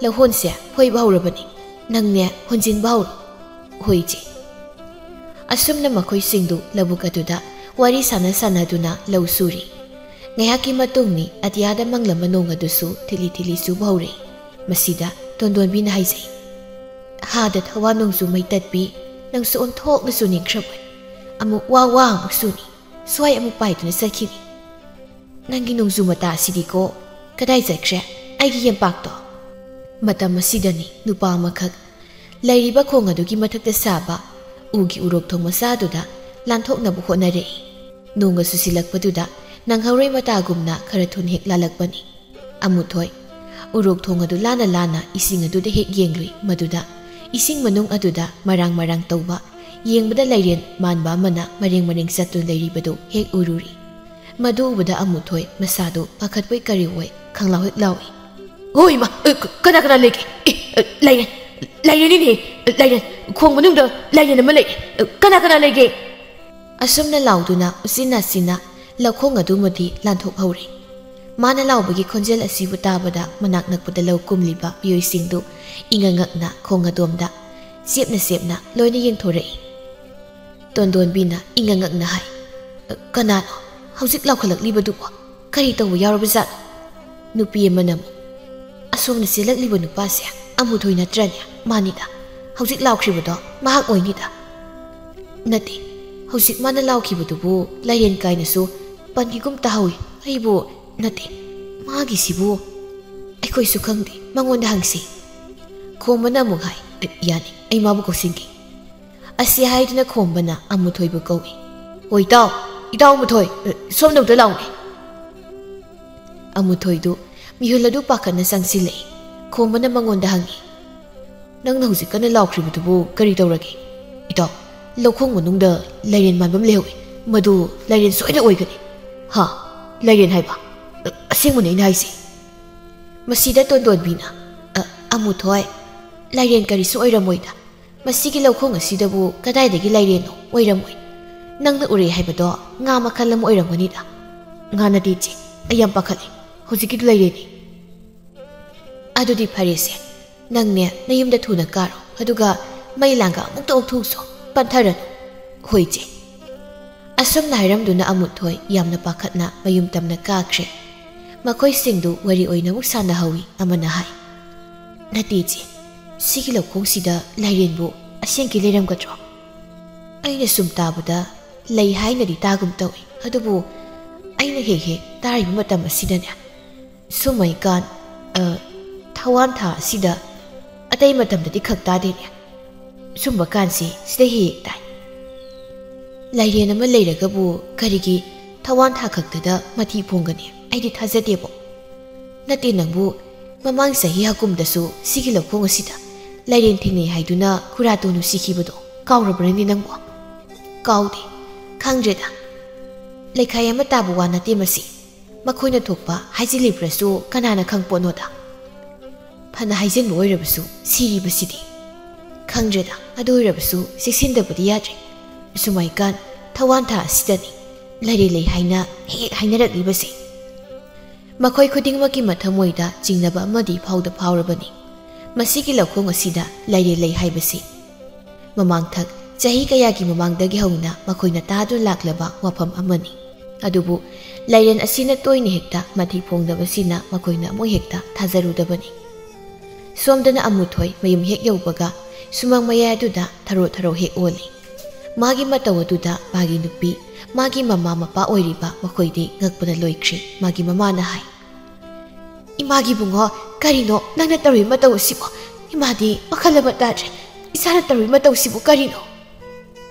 ꯂꯧꯍꯣꯟꯁꯦ ꯐꯣꯏꯕ ꯍꯧꯔꯕꯅꯤ, ꯅꯪꯅꯦ ꯍꯣꯟꯖꯤꯟꯕ ꯍꯧꯔꯣ꯫" "ꯍꯣꯏ, ꯏꯆꯦ꯫" ꯑꯁꯨꯝꯅ ꯃꯈꯣꯏꯁꯤꯡꯗꯨ ꯂꯧꯕꯨꯛ ꯑꯗꯨꯗ ꯋꯥꯔꯤ ꯁꯥꯟꯅ ꯁꯥꯟꯅꯗꯨꯅ ꯂꯧ ꯁꯨꯔꯤ꯫ ꯉꯥꯏꯍꯥꯛꯀꯤ ꯃꯇꯨꯡꯅꯤ ꯑꯇꯤꯌꯥꯗ ꯃꯪꯂꯝꯕ ꯅꯣꯡ ꯑꯗꯨꯁꯨ ꯊꯤꯂꯤ ꯊꯤꯂꯤ ꯆꯨꯕ ꯍꯧꯔꯛꯏ꯫ ꯃꯁꯤꯗ ꯇꯣꯟꯗꯣꯟꯕꯤꯅ ꯍꯥꯏꯖꯩ, "ꯍꯥꯗ ꯊꯋꯥ ꯅꯣꯡꯖꯨ ꯃꯩ ꯇꯠꯄꯤ, ꯅꯪꯁꯨ ꯑꯣꯟꯊꯣꯛꯅꯁꯨ ꯅꯤꯡꯈ꯭ꯔꯕꯣꯏ꯫ ꯑꯃꯨꯛ ꯋꯥ ꯋꯥ ꯑꯃꯨꯛ ꯁꯨꯅꯤ, ꯁ꯭ꯋꯥꯏ ꯑꯃꯨꯛ ꯄꯥꯏꯗꯨꯅ ꯆꯠꯈꯤꯅꯤ꯫ ꯅꯪꯒꯤ ꯅꯣꯡꯖꯨ ꯃꯇꯥ ꯑꯁꯤꯗꯤꯀꯣ, ꯀꯗꯥꯏ ꯆꯠꯈ꯭ꯔꯦ ꯑꯩꯒꯤ ꯌꯦꯝꯄꯥꯛꯇꯣ?" ꯃꯇꯝ ꯑꯁꯤꯗꯅꯤ ꯅꯨꯄꯥ ꯑꯃꯈꯛ ꯂꯩꯔꯤꯕ ꯈꯣꯡ ꯑꯗꯨꯒꯤ ꯃꯊꯛꯇ ꯁꯥꯕ ꯎꯒꯤ ꯎꯔꯣꯛ ꯊꯣꯡ ꯃꯆꯥꯗꯨꯗ ꯂꯥꯟꯊꯣꯛꯅꯕ ꯍꯣꯠꯅꯔꯛꯏ꯫ ꯅꯣꯡꯒ ꯆꯨꯁꯤꯜꯂꯛꯄꯗꯨꯗ ꯅꯪꯍꯧꯔꯣꯏ ꯃꯇꯥꯒꯨꯝꯅ ꯈꯔ ꯊꯨꯅ ꯍꯦꯛ ꯂꯥꯜꯂꯛꯄꯅꯤ꯫ ꯑꯃꯨꯊꯣꯏ ꯎꯔꯣꯛ ꯊꯣꯡ ꯑꯗꯨ ꯂꯥꯟꯅ ꯂꯥꯟꯅ ꯏꯁꯤꯡ ꯑꯗꯨꯗ ꯍꯦꯛ ꯌꯦꯡꯂꯨꯏ꯫ ꯃꯗꯨꯗ ꯏꯁꯤꯡ ꯃꯅꯨꯡ ꯑꯗꯨꯗ ꯃꯔꯥꯡ ꯃꯔꯥꯡ ꯇꯧꯕ, ꯌꯦꯡꯕꯗ ꯂꯥꯏꯔꯦꯟ ꯃꯥꯟꯕ ꯑꯃꯅ ꯃꯔꯦꯡ ꯃꯔꯦꯡ ꯆꯠꯇꯨꯅ ꯂꯩꯔꯤꯕꯗꯨ ꯍꯦꯛ ꯎꯔꯨꯔꯤ꯫ ꯃꯗꯨ ꯎꯕꯗ ꯑꯃꯨꯊꯣꯏ ꯃꯁꯥꯗꯨ ꯄꯥꯈꯠꯄꯣꯏ ꯀꯔꯤꯑꯣꯏ ꯈꯪꯂꯥꯎ ꯍꯦꯛ ꯂꯥꯎꯏ꯫ "ꯍꯣꯏ ꯏꯃꯥ, ꯑ, ꯀ-, ꯀꯅꯥ ꯀꯅꯥ ꯂꯩꯒꯦ? ꯑꯦ, ꯑ, ꯂꯥꯏꯔꯦꯟ, ꯂꯥꯏꯔꯦꯟꯅꯤꯅꯦ, ꯑ, ꯂꯥꯏꯔꯦꯟ, ꯈꯣꯡ ꯃꯅꯨꯡꯗ ꯂꯥꯏꯔꯦꯟ ꯑꯃ ꯂꯩ꯫ ꯑ, ꯀꯅꯥ ꯀꯅꯥ ꯂꯩꯒꯦ?" ꯑꯁꯨꯝꯅ ꯂꯥꯎꯗꯨꯅ ꯎꯆꯤꯟ ꯅꯥꯆꯤꯟꯅ ꯂꯧꯈꯣꯡ ꯑꯗꯨꯃꯗꯤ ꯂꯥꯟꯊꯣꯛꯍꯧꯔꯦ꯫ ꯃꯥꯅ ꯂꯥꯎꯕꯒꯤ ꯈꯣꯟꯖꯦꯜ ꯑꯁꯤꯕꯨ ꯇꯥꯕꯗ ꯃꯅꯥꯛ ꯅꯛꯄꯗ ꯂꯧ ꯀꯨꯝꯂꯤꯕ ꯃꯤꯑꯣꯏꯁꯤꯡꯗꯨ ꯏꯉꯛ ꯉꯛꯅ ꯈꯣꯡ ꯑꯗꯣꯝꯗ ꯆꯦꯞꯅ ꯆꯦꯞꯅ ꯂꯣꯏꯅ ꯌꯦꯡꯊꯣꯔꯛꯏ꯫ ꯇꯣꯟꯗꯣꯟꯕꯤꯅ ꯏꯉꯛ ꯉꯛꯅ ꯍꯥꯏ, "ꯀꯅꯥꯅꯣ ꯍꯧꯖꯤꯛ ꯂꯥꯎꯈꯠꯂꯛꯂꯤꯕꯗꯨꯕꯣ? ꯀꯔꯤ ꯇꯧꯕ ꯌꯥꯎꯔꯕꯖꯥꯠꯅꯣ?" ꯅꯨꯄꯤ ꯑꯃꯅ ꯑꯃꯨꯛ, "ꯑꯁꯣꯝꯅ ꯆꯦꯜꯂꯛꯂꯤꯕ ꯅꯨꯄꯥꯁꯦ ꯑꯃꯨꯊꯣꯏ ꯅꯠꯇ꯭ꯔꯅꯦ? ꯃꯥꯅꯤꯗ, ꯍꯧꯖꯤꯛ ꯂꯥꯎꯈ꯭ꯔꯤꯕꯗꯣ ꯃꯍꯥꯛ ꯑꯣꯏꯅꯤꯗ꯫" "ꯅꯠꯇꯦ, ꯍꯧꯖꯤꯛ ꯃꯥꯅ ꯂꯥꯎꯈꯤꯕꯗꯨꯕꯨ ꯂꯥꯏꯔꯦꯟ ꯀꯥꯏꯅꯁꯨ ꯄꯟꯈꯤꯒꯨꯝ ꯇꯥꯍꯧꯏ꯫ ꯑꯩꯕꯨ, ꯅꯠꯇꯦ, ꯃꯥꯒꯤꯁꯤꯕꯨ ꯑꯩꯈꯣꯏꯁꯨ ꯈꯪꯗꯦ, ꯃꯉꯣꯟꯗ ꯍꯪꯁꯤ꯫" ꯈꯣꯝꯕꯅ ꯑꯃꯨꯛ ꯍꯥꯏ, "ꯌꯥꯅꯤ, ꯑꯩ ꯃꯥꯕꯨ ꯀꯧꯁꯤꯟꯒꯦ꯫" ꯑꯁꯤ ꯍꯥꯏꯗꯨꯅ ꯈꯣꯝꯕꯅ ꯑꯃꯨꯊꯣꯏꯕꯨ ꯀꯧꯏ꯫ "ꯍꯣ ꯏꯇꯥꯎ, ꯏꯇꯥꯎ ꯑꯃꯨꯊꯣꯏ, ꯁꯣꯝꯗ ꯑꯃꯨꯛꯇ ꯂꯥꯎꯅꯦ꯫" ꯑꯃꯨꯊꯣꯏꯗꯨ ꯃꯤꯍꯨꯜ ꯑꯗꯨ ꯄꯥꯈꯠꯅ ꯆꯪꯁꯤꯜꯂꯛꯏ꯫ ꯈꯣꯝꯕꯅ ꯃꯉꯣꯟꯗ ꯍꯪꯉꯤ, "ꯅꯪꯅ ꯍꯧꯖꯤꯛ ꯀꯟꯅ ꯂꯥꯎꯈ꯭ꯔꯤꯕꯗꯨꯕꯨ ꯀꯔꯤ ꯇꯧꯔꯒꯦ?" "ꯏꯇꯥꯎ, ꯂꯧꯈꯣꯡ ꯃꯅꯨꯡꯗ ꯂꯥꯏꯔꯦꯟ ꯃꯥꯟꯕ ꯑꯃ ꯂꯩꯍꯧꯏ꯫ ꯃꯗꯨ ꯂꯥꯏꯔꯦꯟ ꯁꯣꯏꯅ ꯑꯣꯏꯒꯅꯤ꯫" "ꯍꯥ? ꯂꯥꯏꯔꯦꯟ ꯍꯥꯏꯕ? ꯑ-, ꯑꯁꯦꯡꯕꯅꯤ ꯑꯩꯅ ꯍꯥꯏꯁꯤ꯫" ꯃꯁꯤꯗ ꯇꯣꯟꯗꯣꯟꯕꯤꯅ, "ꯑ, ꯑꯃꯨꯊꯣꯏ, ꯂꯥꯏꯔꯦꯟ ꯀꯔꯤꯁꯨ ꯑꯣꯏꯔꯝꯃꯣꯏꯗ꯫ ꯃꯁꯤꯒꯤ ꯂꯧꯈꯣꯡ ꯑꯁꯤꯗꯕꯨ ꯀꯗꯥꯏꯗꯒꯤ ꯂꯥꯏꯔꯦꯟꯅꯣ? ꯑꯣꯏꯔꯝꯃꯣꯏ꯫ ꯅꯪꯅ ꯎꯔꯦ ꯍꯥꯏꯕꯗꯣ ꯉꯥ ꯃꯈꯜ ꯑꯃ ꯑꯣꯏꯔꯝꯒꯅꯤꯗ꯫" "ꯉꯥ ꯅꯠꯇꯦ ꯏꯆꯦ, ꯑꯩ ꯌꯥꯝ ꯄꯥꯈꯠꯂꯦ꯫ ꯍꯧꯖꯤꯛꯀꯤꯗꯨ ꯂꯥꯏꯔꯦꯟꯅꯤ꯫" "ꯑꯗꯨꯗꯤ ꯐꯔꯦꯁꯦ, ꯅꯪꯅꯦ ꯅꯌꯨꯝꯗ ꯊꯨꯅ ꯀꯥꯔꯣ, ꯑꯗꯨꯒ ꯃꯩ ꯂꯥꯡꯒ ꯑꯃꯨꯛꯇ ꯑꯣꯛꯊꯣꯛꯎꯁꯣ, ꯄꯟꯊꯔꯅꯨ꯫" "ꯍꯣꯏ ꯏꯆꯦ꯫" ꯑꯁꯨꯝꯅ ꯍꯥꯏꯔꯝꯗꯨꯅ ꯑꯃꯨꯊꯣꯏ ꯌꯥꯝꯅ ꯄꯥꯈꯠꯅ ꯃꯌꯨꯝ ꯇꯝꯅ ꯀꯥꯈ꯭ꯔꯦ꯫ ꯃꯈꯣꯏꯁꯤꯡꯗꯨ ꯋꯥꯔꯤ ꯑꯣꯏꯅ ꯑꯃꯨꯛ ꯁꯥꯟꯅꯍꯧꯏ꯫ ꯑꯃꯅ ꯍꯥꯏ, "ꯅꯠꯇꯦ ꯏꯆꯦ, ꯁꯤꯒꯤ ꯂꯧꯈꯣꯡꯁꯤꯗ ꯂꯥꯏꯔꯦꯟꯕꯨ ꯑꯁꯦꯡꯀꯤ ꯂꯩꯔꯝꯒꯗ꯭ꯔꯣ? ꯑꯩꯅ ꯁꯨꯝ ꯇꯥꯕꯗ ꯂꯩ ꯍꯥꯏꯅꯗꯤ ꯇꯥꯒꯨꯝ ꯇꯧꯏ, ꯑꯗꯨꯕꯨ ꯑꯩꯅ ꯍꯦꯛ ꯍꯦꯛ ꯇꯥꯔꯤꯕ ꯃꯇꯝ ꯑꯁꯤꯗꯅꯦ, ꯁꯨꯝꯃꯩꯀꯥꯟ, ꯑ, ꯊꯋꯥꯟ ꯊꯥ ꯑꯁꯤꯗ ꯑꯇꯩ ꯃꯇꯝꯗꯗꯤ ꯈꯛ ꯇꯥꯗꯦꯅꯦ꯫ ꯁꯨꯝꯕ ꯀꯥꯟꯁꯤ ꯁꯤꯗ ꯍꯦꯛ ꯍꯦꯛ ꯇꯥꯏ꯫ ꯂꯥꯏꯔꯦꯟ ꯑꯃ ꯂꯩꯔꯒꯕꯨ ꯀꯔꯤꯒꯤ ꯊꯋꯥꯟ ꯊꯥ ꯈꯛꯇꯗ ꯃꯊꯤ ꯐꯣꯡꯒꯅꯤ? ꯑꯩꯗꯤ ꯊꯥꯖꯗꯦꯕꯣ꯫" "ꯅꯠꯇꯦ ꯅꯪꯕꯨ, ꯃꯃꯥꯡ ꯆꯍꯤ ꯍꯀꯨꯝꯗꯁꯨ ꯁꯤꯒꯤ ꯂꯧꯈꯣꯡ ꯑꯁꯤꯗ ꯂꯥꯏꯔꯦꯟ ꯊꯦꯡꯅꯩ ꯍꯥꯏꯗꯨꯅ ꯈꯨꯔꯥ ꯇꯣꯅꯨ ꯁꯤꯈꯤꯕꯗꯣ ꯀꯥꯎꯔꯕ꯭ꯔꯅꯦ ꯅꯪꯕꯨ?" "ꯀꯥꯎꯗꯦ꯫ ꯈꯪꯗ꯭ꯔꯦꯗ꯫ ꯂꯩꯈꯥꯏ ꯑꯃ ꯇꯥꯕ ꯋꯥ ꯅꯠꯇꯦ ꯃꯁꯤ꯫ ꯃꯈꯣꯏꯅ ꯊꯣꯛꯄ ꯍꯥꯏꯖꯤꯜꯂꯤꯕ꯭ꯔꯁꯨ ꯀꯅꯥꯅ ꯈꯪꯄꯣꯠꯅꯣꯗ꯫ ꯐꯅ ꯍꯥꯏꯖꯤꯟꯕ ꯑꯣꯏꯔꯕꯁꯨ ꯁꯤꯔꯤꯕꯁꯤꯗꯤ꯫ ꯈꯪꯗ꯭ꯔꯦꯗ, ꯑꯗꯨ ꯑꯣꯏꯔꯕꯁꯨ ꯆꯦꯛꯁꯤꯟꯗꯕꯗꯤ ꯌꯥꯗ꯭ꯔꯦ꯫ ꯁꯨꯃꯥꯏꯀꯥꯟ ꯊꯋꯥꯟ ꯊꯥ ꯑꯁꯤꯗꯅꯤ ꯂꯥꯏꯔꯦꯟ ꯂꯩ ꯍꯥꯏꯅ ꯍꯦꯛ ꯍꯦꯛ ꯍꯥꯏꯅꯔꯛꯂꯤꯕꯁꯦ꯫" ꯃꯈꯣꯏ ꯈꯨꯗꯤꯡꯃꯛꯀꯤ ꯃꯊꯃꯣꯏꯗ ꯆꯤꯡꯅꯕ ꯑꯃꯗꯤ ꯐꯥꯎꯗ ꯐꯥꯎꯔꯕꯅꯤ꯫ ꯃꯁꯤꯒꯤ ꯂꯧꯈꯣꯡ ꯑꯁꯤꯗ ꯂꯥꯏꯔꯦꯟ ꯂꯩ ꯍꯥꯏꯕꯁꯤ꯫ ꯃꯃꯥꯡꯊꯛ ꯆꯍꯤ ꯀꯌꯥꯒꯤ ꯃꯃꯥꯡꯗꯒꯤ ꯍꯧꯅ ꯃꯈꯣꯏꯅ ꯇꯥꯗꯨꯅ ꯂꯥꯛꯂꯕ ꯋꯥꯐꯝ ꯑꯃꯅꯤ꯫ ꯑꯗꯨꯕꯨ ꯂꯥꯏꯔꯦꯟ ꯑꯁꯤꯅ ꯇꯣꯏꯅ ꯍꯦꯛꯇ ꯃꯊꯤ ꯐꯣꯡꯗꯕꯁꯤꯅ ꯃꯈꯣꯏꯅ ꯑꯃꯨꯛ ꯍꯦꯛꯇ ꯊꯥꯖꯔꯨꯗꯕꯅꯤ꯫ ꯁꯣꯝꯗꯅ ꯑꯃꯨꯊꯣꯏ ꯃꯌꯨꯝ ꯍꯦꯛ ꯌꯧꯕꯒ ꯁꯨꯃꯥꯡ ꯃꯌꯥꯏ ꯑꯗꯨꯗ ꯊꯔꯣ ꯊꯔꯣ ꯍꯦꯛ ꯑꯣꯜꯂꯤ꯫ ꯃꯥꯒꯤ ꯃꯇꯧ ꯑꯗꯨꯗ ꯃꯥꯒꯤ ꯅꯨꯄꯤ, ꯃꯥꯒꯤ ꯃꯃꯥ ꯃꯄꯥ ꯑꯣꯏꯔꯤꯕ ꯃꯈꯣꯏꯗꯤ ꯉꯛꯄꯅ ꯂꯣꯏꯈ꯭ꯔꯦ꯫ ꯃꯥꯒꯤ ꯃꯃꯥꯅ ꯍꯥꯏ, "ꯏꯃꯥꯒꯤ ꯏꯕꯨꯡꯉꯣ, ꯀꯔꯤꯅꯣ ꯅꯪꯅ ꯇꯧꯔꯤꯕ ꯃꯇꯧ ꯑꯁꯤꯕꯣ? ꯏꯃꯥꯗꯤ ꯋꯥꯈꯜ ꯑꯃ ꯇꯥꯗ꯭ꯔꯦ꯫ ꯏꯆꯥꯅ ꯇꯧꯔꯤꯕ ꯃꯇꯧꯁꯤꯕꯨ ꯀꯔꯤꯅꯣ?"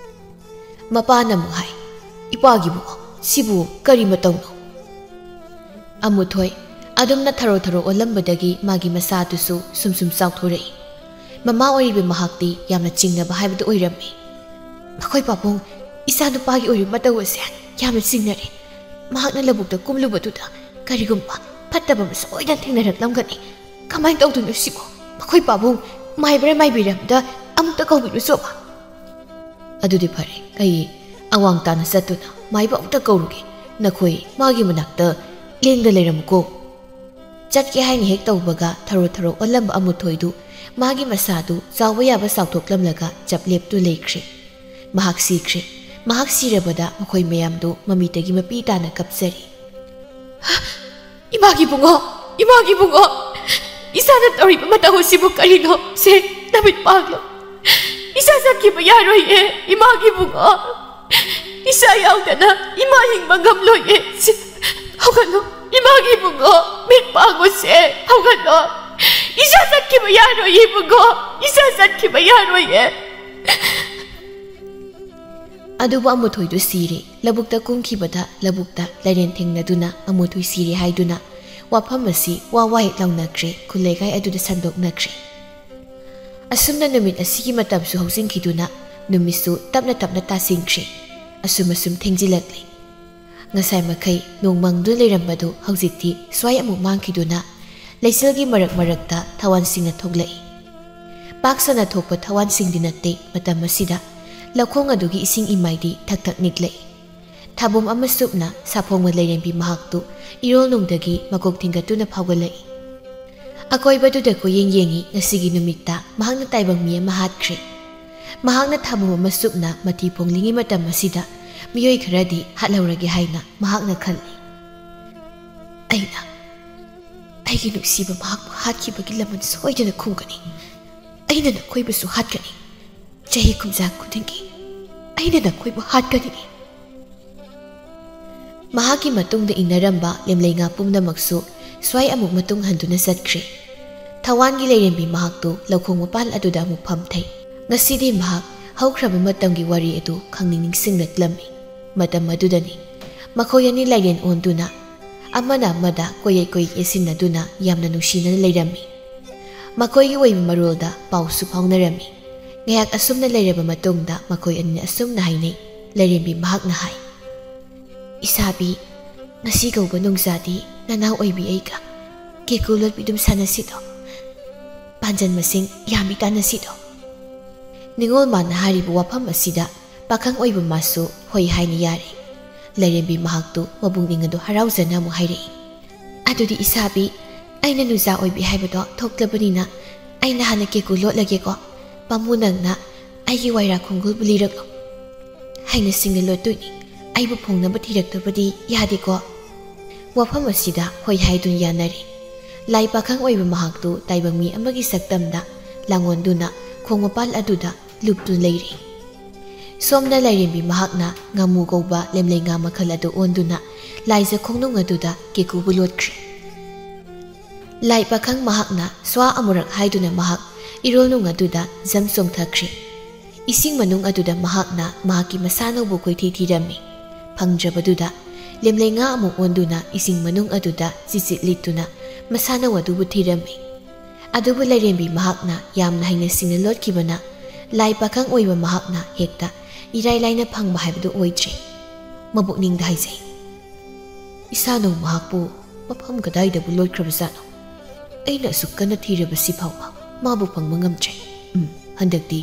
ꯃꯄꯥꯅ ꯑꯃꯨꯛ ꯍꯥꯏ, "ꯏꯄꯥꯒꯤ ꯏꯕꯨꯡꯉꯣ, ꯁꯤꯕꯨ ꯀꯔꯤ ꯃꯇꯧꯅꯣ?" ꯑꯃꯨꯊꯣꯏ ꯑꯗꯨꯝꯅ ꯊꯔꯣ ꯊꯔꯣ ꯑꯣꯜꯂꯝꯕꯗꯒꯤ ꯃꯥꯒꯤ ꯃꯁꯥꯗꯨꯁꯨ ꯁꯨꯝ ꯁꯨꯝ ꯆꯥꯎꯊꯣꯔꯛꯏ꯫ ꯃꯃꯥ ꯑꯣꯏꯔꯤꯕ ꯃꯍꯥꯛꯇꯤ ꯌꯥꯝꯅ ꯆꯤꯡꯅꯕ ꯍꯥꯏꯕꯗꯨ ꯑꯣꯏꯔꯝꯃꯤ꯫ "ꯃꯈꯣꯏ ꯄꯥꯕꯨꯡ, ꯏꯆꯥ ꯅꯨꯄꯥꯒꯤ ꯑꯣꯏꯔꯤꯕ ꯃꯇꯧ ꯑꯁꯦ ꯌꯥꯝꯅ ꯆꯤꯡꯅꯔꯦ꯫ ꯃꯍꯥꯛꯅ ꯂꯧꯕꯨꯛꯇ ꯀꯨꯝꯂꯨꯕꯗꯨꯗ ꯀꯔꯤꯒꯨꯝꯕ ꯐꯠꯇꯕ ꯑꯃ ꯁꯣꯏꯗꯅ ꯊꯦꯡꯅꯔꯛꯂꯝꯒꯅꯤ꯫ ꯀꯃꯥꯏꯅ ꯇꯧꯗꯣꯏꯅꯣ ꯁꯤꯕꯣ? ꯃꯈꯣꯏ ꯄꯥꯕꯨꯡ ꯃꯥꯏꯕ꯭ꯔꯥ ꯃꯥꯏꯕꯤꯔꯝꯗ ꯑꯃꯨꯛꯇ ꯀꯧꯕꯤꯔꯨꯆꯣꯕ?" "ꯑꯗꯨꯗꯤ ꯐꯔꯦ, ꯑꯩ ꯑꯋꯥꯡ ꯇꯥꯅ ꯆꯠꯇꯨꯅ ꯃꯥꯏꯕ ꯑꯃꯨꯛꯇ ꯀꯧꯔꯨꯒꯦ꯫ ꯅꯈꯣꯏ ꯃꯥꯒꯤ ꯃꯅꯥꯛꯇ ꯂꯦꯡꯗ ꯂꯩꯔꯝꯃꯨꯀꯣ꯫" ꯆꯠꯀꯦ ꯍꯥꯏꯅ ꯍꯦꯛ ꯇꯧꯕꯒ ꯊꯔꯣ ꯊꯔꯣ ꯑꯣꯜꯂꯝꯕ ꯑꯃꯨꯊꯣꯏꯗꯨ ꯃꯥꯒꯤ ꯃꯁꯥꯗꯨ ꯆꯥꯎꯕ ꯌꯥꯕ ꯆꯥꯎꯊꯣꯛꯂꯝꯂꯒ ꯆꯞ ꯂꯦꯞꯇꯨ ꯂꯩꯈ꯭ꯔꯦ꯫ ꯃꯍꯥꯛ ꯁꯤꯈ꯭ꯔꯦ꯫ ꯃꯍꯥꯛ ꯁꯤꯔꯕꯗ ꯃꯈꯣꯏ ꯃꯌꯥꯝꯗꯨ ꯃꯃꯤꯇꯒꯤ ꯃꯄꯤ ꯇꯥꯅ ꯀꯞꯆꯔꯤ꯫ "ꯏꯃꯥꯒꯤ ꯏꯕꯨꯡꯉꯣ, ꯏꯃꯥꯒꯤ ꯏꯕꯨꯡꯉꯣ, ꯏꯆꯥꯅ ꯇꯧꯔꯤꯕ ꯃꯇꯧ ꯑꯁꯤꯕꯨ ꯀꯔꯤꯅꯣ? ꯁꯦ, ꯅꯃꯤꯠ ꯄꯥꯡꯂꯣ꯫ ꯏꯆꯥ ꯆꯠꯈꯤꯕ ꯌꯥꯔꯣꯏꯌꯦ, ꯏꯃꯥꯒꯤ ꯏꯕꯨꯡꯉꯣ꯫ ꯏꯆꯥ ꯌꯥꯎꯗꯅ ꯏꯃꯥ ꯍꯤꯡꯕ ꯉꯝꯂꯣꯏꯌꯦ꯫ ꯁꯦ, ꯍꯧꯒꯠꯂꯣ, ꯏꯃꯥꯒꯤ ꯏꯕꯨꯡꯉꯣ, ꯃꯤꯠ ꯄꯥꯡꯉꯣ ꯁꯦ, ꯍꯧꯒꯠꯂꯣ꯫ ꯏꯆꯥ ꯆꯠꯈꯤꯕ ꯌꯥꯔꯣꯏꯌꯦ ꯏꯕꯨꯡꯉꯣ, ꯏꯆꯥ ꯆꯠꯈꯤꯕ ꯌꯥꯔꯣꯏꯌꯦ꯫" ꯑꯗꯨꯕꯨ ꯑꯃꯨꯊꯣꯏꯗꯨ ꯁꯤꯔꯦ꯫ ꯂꯧꯕꯨꯛꯇ ꯀꯨꯝꯈꯤꯕꯗ ꯂꯧꯕꯨꯛꯇ ꯂꯥꯏꯔꯦꯟ ꯊꯦꯡꯅꯗꯨꯅ ꯑꯃꯨꯊꯣꯏ ꯁꯤꯔꯦ ꯍꯥꯏꯗꯨꯅ ꯋꯥꯐꯝ ꯑꯁꯤ ꯋꯥ ꯋꯥ ꯍꯦꯛ ꯂꯥꯎꯅꯈ꯭ꯔꯦ, ꯈꯨꯜ ꯂꯩꯀꯥꯏ ꯑꯗꯨꯗ ꯁꯟꯗꯣꯛꯅꯈ꯭ꯔꯦ꯫ ꯑꯁꯨꯝꯅ ꯅꯨꯃꯤꯠ ꯑꯁꯤꯒꯤ ꯃꯇꯝꯁꯨ ꯍꯧꯖꯤꯟꯈꯤꯗꯨꯅ ꯅꯨꯃꯤꯠꯁꯨ ꯇꯞꯅ ꯇꯞꯅ ꯇꯥꯁꯤꯟꯈ꯭ꯔꯦ꯫ ꯑꯁꯨꯝ ꯑꯁꯨꯝ ꯊꯦꯡꯖꯤꯜꯂꯛꯂꯦ꯫ ꯉꯁꯥꯏ ꯃꯈꯩ ꯅꯣꯡ ꯃꯪꯗꯨꯅ ꯂꯩꯔꯝꯕꯗꯨ ꯍꯧꯖꯤꯛꯇꯤ ꯁ꯭ꯋꯥꯏ ꯑꯃꯨꯛ ꯃꯥꯡꯈꯤꯗꯨꯅ ꯂꯩꯆꯤꯜꯒꯤ ꯃꯔꯛ ꯃꯔꯛꯇ ꯊꯋꯥꯟꯁꯤꯡꯅ ꯊꯣꯛꯂꯛꯏ꯫ ꯄꯥꯛ ꯁꯟꯅ ꯊꯣꯛꯄ ꯊꯋꯥꯟꯁꯤꯡꯗꯤ ꯅꯠꯇꯦ꯫ ꯃꯇꯝ ꯑꯁꯤꯗ ꯂꯧꯈꯣꯡ ꯑꯗꯨꯒꯤ ꯏꯁꯤꯡ ꯏꯃꯥꯏꯗꯤ ꯊꯛ ꯊꯛ ꯅꯤꯛꯂꯛꯏ꯫ ꯊꯥꯕꯨꯝ ꯑꯃ ꯆꯨꯞꯅ ꯁꯥꯐꯣꯡꯕ ꯂꯩꯔꯦꯝꯕꯤ ꯃꯍꯥꯛꯇꯨ ꯏꯔꯣꯜꯅꯨꯡꯗꯒꯤ ꯃꯀꯣꯛ ꯊꯤꯡꯒꯠꯇꯨꯅ ꯐꯥꯎꯒꯠꯂꯛꯏ꯫ ꯑꯀꯣꯏꯕꯗꯨꯗ ꯀꯣꯏꯌꯦꯡ ꯌꯦꯡꯉꯤ꯫ ꯉꯁꯤꯒꯤ ꯅꯨꯃꯤꯠꯇ ꯃꯍꯥꯛꯅ ꯇꯥꯏꯕꯪ ꯃꯤ ꯑꯃ ꯍꯥꯠꯈ꯭ꯔꯦ꯫ ꯃꯍꯥꯛꯅ ꯊꯥꯕꯨꯝ ꯑꯃ ꯆꯨꯞꯅ ꯃꯊꯤ ꯐꯣꯡꯂꯤꯉꯩ ꯃꯇꯝ ꯑꯁꯤꯗ ꯃꯤꯑꯣꯏ ꯈꯔꯗꯤ ꯍꯥꯠꯍꯧꯔꯒꯦ ꯍꯥꯏꯅ ꯃꯍꯥꯛꯅ ꯈꯜꯂꯤ꯫ "ꯑꯩꯅ, ꯑꯩꯒꯤ ꯅꯨꯡꯁꯤꯕ ꯃꯍꯥꯛꯄꯨ ꯍꯥꯠꯈꯤꯕꯒꯤ ꯂꯃꯟ ꯁꯣꯏꯗꯅ ꯈꯨꯝꯒꯅꯤ꯫ ꯑꯩꯅ ꯅꯈꯣꯏꯕꯨꯁꯨ ꯍꯥꯠꯀꯅꯤ꯫ ꯆꯍꯤ ꯀꯨꯝꯖꯥ ꯈꯨꯗꯤꯡꯒꯤ ꯑꯩꯅ ꯅꯈꯣꯏꯕꯨ ꯍꯥꯠꯀꯅꯤ꯫" ꯃꯍꯥꯛꯀꯤ ꯃꯇꯨꯡꯗ ꯏꯟꯅꯔꯝꯕ ꯂꯦꯝꯂꯩꯉꯥ ꯄꯨꯝꯅꯃꯛꯁꯨ ꯁ꯭ꯋꯥꯏ ꯑꯃꯨꯛ ꯃꯇꯨꯡ ꯍꯟꯗꯨꯅ ꯆꯠꯈ꯭ꯔꯦ꯫ ꯊꯋꯥꯟꯒꯤ ꯂꯥꯏꯔꯦꯝꯕꯤ ꯃꯍꯥꯛꯇꯨ ꯂꯧꯈꯣꯡ ꯃꯄꯥꯜ ꯑꯗꯨꯗ ꯑꯃꯨꯛ ꯐꯝꯊꯩ꯫ ꯉꯁꯤꯗꯤ ꯃꯍꯥꯛ ꯍꯧꯈ꯭ꯔꯕ ꯃꯇꯝꯒꯤ ꯋꯥꯔꯤ ꯑꯗꯨ ꯈꯪꯅꯤꯡ ꯅꯤꯡꯁꯤꯡꯂꯛꯂꯝꯃꯤ꯫ ꯃꯇꯝ ꯑꯗꯨꯗꯅꯤ ꯃꯈꯣꯏ ꯑꯅꯤ ꯂꯥꯏꯔꯦꯟ ꯑꯣꯟꯗꯨꯅ ꯑꯃꯅ ꯑꯃꯗ ꯀꯣꯏꯌꯩ ꯀꯣꯏꯌꯩ ꯌꯦꯠꯁꯤꯟꯅꯗꯨꯅ ꯌꯥꯝꯅ ꯅꯨꯡꯁꯤꯅꯅ ꯂꯩꯔꯝꯃꯤ꯫ ꯃꯈꯣꯏꯒꯤ ꯑꯣꯏꯕ ꯃꯔꯣꯜꯗ ꯄꯥꯎꯁꯨ ꯐꯥꯎꯅꯔꯝꯃꯤ꯫ ꯉꯥꯏꯍꯥꯛ ꯑꯁꯨꯝꯅ ꯂꯩꯔꯕ ꯃꯇꯨꯡꯗ ꯃꯈꯣꯏ ꯑꯅꯤꯅ ꯑꯁꯨꯝꯅ ꯍꯥꯏꯅꯩ꯫ ꯂꯥꯏꯔꯦꯝꯕꯤ ꯃꯍꯥꯛꯅ ꯍꯥꯏ, "ꯏꯁꯥꯕꯤ, ꯉꯁꯤ ꯀꯧꯕ ꯅꯣꯡꯖꯥꯗꯤ ꯅꯅꯥꯎ ꯑꯣꯏꯕꯤ ꯑꯩꯒ ꯀꯦꯀꯨ ꯂꯣꯠꯄꯤ ꯑꯗꯨꯝ ꯁꯥꯟꯅꯁꯤꯗꯣ꯫ ꯄꯥꯟꯖꯟ ꯃꯁꯤꯡ ꯌꯥꯝꯃꯤ ꯇꯥꯟꯅꯁꯤꯗꯣ꯫" ꯅꯤꯉꯣꯜ ꯃꯥꯅ ꯍꯥꯏꯔꯤꯕ ꯋꯥꯐꯝ ꯑꯁꯤꯗ ꯄꯥꯈꯪ ꯑꯣꯏꯕ ꯃꯥꯁꯨ ꯍꯣꯏ ꯍꯥꯏꯅ ꯌꯥꯔꯦ꯫ ꯂꯥꯏꯔꯦꯝꯕꯤ ꯃꯍꯥꯛꯇꯨ ꯃꯕꯨꯛꯅꯤꯡ ꯑꯗꯨ ꯍꯔꯥꯎꯖꯅ ꯑꯃꯨꯛ ꯍꯥꯏꯔꯛꯏ, "ꯑꯗꯨꯗꯤ ꯏꯁꯥꯕꯤ, ꯑꯩꯅ ꯅꯨꯡꯖꯥ ꯑꯣꯏꯕꯤ ꯍꯥꯏꯕꯗꯣ ꯊꯣꯛꯂꯕꯅꯤꯅ ꯑꯩꯅ ꯍꯥꯟꯅ ꯀꯦꯀꯨ ꯂꯣꯠꯂꯒꯦꯀꯣ꯫ ꯄꯥꯝꯃꯨ ꯅꯪꯅ ꯑꯩꯒꯤ ꯋꯥꯏꯔꯥ ꯈꯣꯡꯒꯨꯜꯕꯨ ꯂꯤꯔꯛꯂꯣ꯫ ꯍꯩꯅ ꯁꯤꯡꯅ ꯂꯣꯠꯇꯣꯏꯅꯤ꯫ ꯑꯩꯕꯨ ꯐꯣꯡꯅꯕ ꯊꯤꯔꯛꯇꯕꯗꯤ ꯌꯥꯗꯦꯀꯣ꯫" ꯋꯥꯐꯝ ꯑꯁꯤꯗ ꯍꯣꯏ ꯍꯥꯏꯗꯨꯅ ꯌꯥꯅꯔꯦ꯫ ꯂꯥꯏ ꯄꯥꯈꯪ ꯑꯣꯏꯕ ꯃꯍꯥꯛꯇꯨ ꯇꯥꯏꯕꯪ ꯃꯤ ꯑꯃꯒꯤ ꯁꯛꯇꯝꯗ ꯂꯥꯡꯑꯣꯟꯗꯨꯅ ꯈꯣꯡ ꯃꯄꯥꯜ ꯑꯗꯨꯗ ꯂꯨꯞꯇꯨꯅ ꯂꯩꯔꯦ꯫ ꯁꯣꯝꯗ ꯂꯥꯏꯔꯦꯝꯕꯤ ꯃꯍꯥꯛꯅ ꯉꯥꯃꯨ ꯀꯧꯕ ꯂꯦꯝꯂꯩ ꯉꯥ ꯃꯈꯜ ꯑꯗꯨ ꯑꯣꯟꯗꯨꯅ ꯂꯥꯏꯖ ꯈꯣꯡꯅꯨꯡ ꯑꯗꯨꯗ ꯀꯦꯀꯨꯕꯨ ꯂꯣꯠꯈ꯭ꯔꯦ꯫ ꯂꯥꯏ ꯄꯥꯈꯪ ꯃꯍꯥꯛꯅ ꯁ꯭ꯋꯥ ꯑꯃꯨꯔꯛ ꯍꯥꯏꯗꯨꯅ ꯃꯍꯥꯛ ꯏꯔꯣꯜꯅꯨꯡ ꯑꯗꯨꯗ ꯖꯝ ꯆꯣꯡꯊꯈ꯭ꯔꯦ꯫ ꯏꯁꯤꯡ ꯃꯅꯨꯡ ꯑꯗꯨꯗ ꯃꯍꯥꯛꯅ ꯃꯍꯥꯛꯀꯤ ꯃꯁꯥꯅꯧꯕꯨ ꯀꯣꯏꯊꯤ ꯊꯤꯔꯝꯃꯤ꯫ ꯐꯪꯗ꯭ꯔꯕꯗꯨꯗ ꯂꯦꯝꯂꯩ ꯉꯥ ꯑꯃꯨꯛ ꯑꯣꯟꯗꯨꯅ ꯏꯁꯤꯡ ꯃꯅꯨꯡ ꯑꯗꯨꯗ ꯆꯤꯆꯤꯠ ꯂꯤꯠꯇꯨꯅ ꯃꯁꯥꯅꯧ ꯑꯗꯨꯕꯨ ꯊꯤꯔꯝꯃꯤ꯫ ꯑꯗꯨꯕꯨ ꯂꯥꯏꯔꯦꯝꯕꯤ ꯃꯍꯥꯛꯅ ꯌꯥꯝꯅ ꯍꯩꯅ ꯁꯤꯡꯅ ꯂꯣꯠꯈꯤꯕꯅ ꯂꯥꯏ ꯄꯥꯈꯪ ꯑꯣꯏꯕ ꯃꯍꯥꯛꯅ ꯍꯦꯛꯇ ꯏꯔꯥꯏ ꯂꯥꯏꯅ ꯐꯪꯕ ꯍꯥꯏꯕꯗꯨ ꯑꯣꯏꯗ꯭ꯔꯦ꯫ ꯃꯕꯨꯛꯅꯤꯡꯗ ꯍꯥꯏꯖꯩ, "ꯏꯁꯥꯅꯧ ꯃꯍꯥꯛꯄꯨ ꯃꯐꯝ ꯀꯗꯥꯏꯗꯕꯨ ꯂꯣꯠꯈ꯭ꯔꯕꯖꯥꯠꯅꯣ? ꯑꯩꯅ ꯑꯁꯨꯛ ꯀꯟꯅ ꯊꯤꯔꯕꯁꯤ ꯐꯥꯎꯕ ꯃꯥꯕꯨ ꯐꯪꯕ ꯉꯝꯗ꯭ꯔꯦ꯫ ꯎꯝ, ꯍꯟꯗꯛꯇꯤ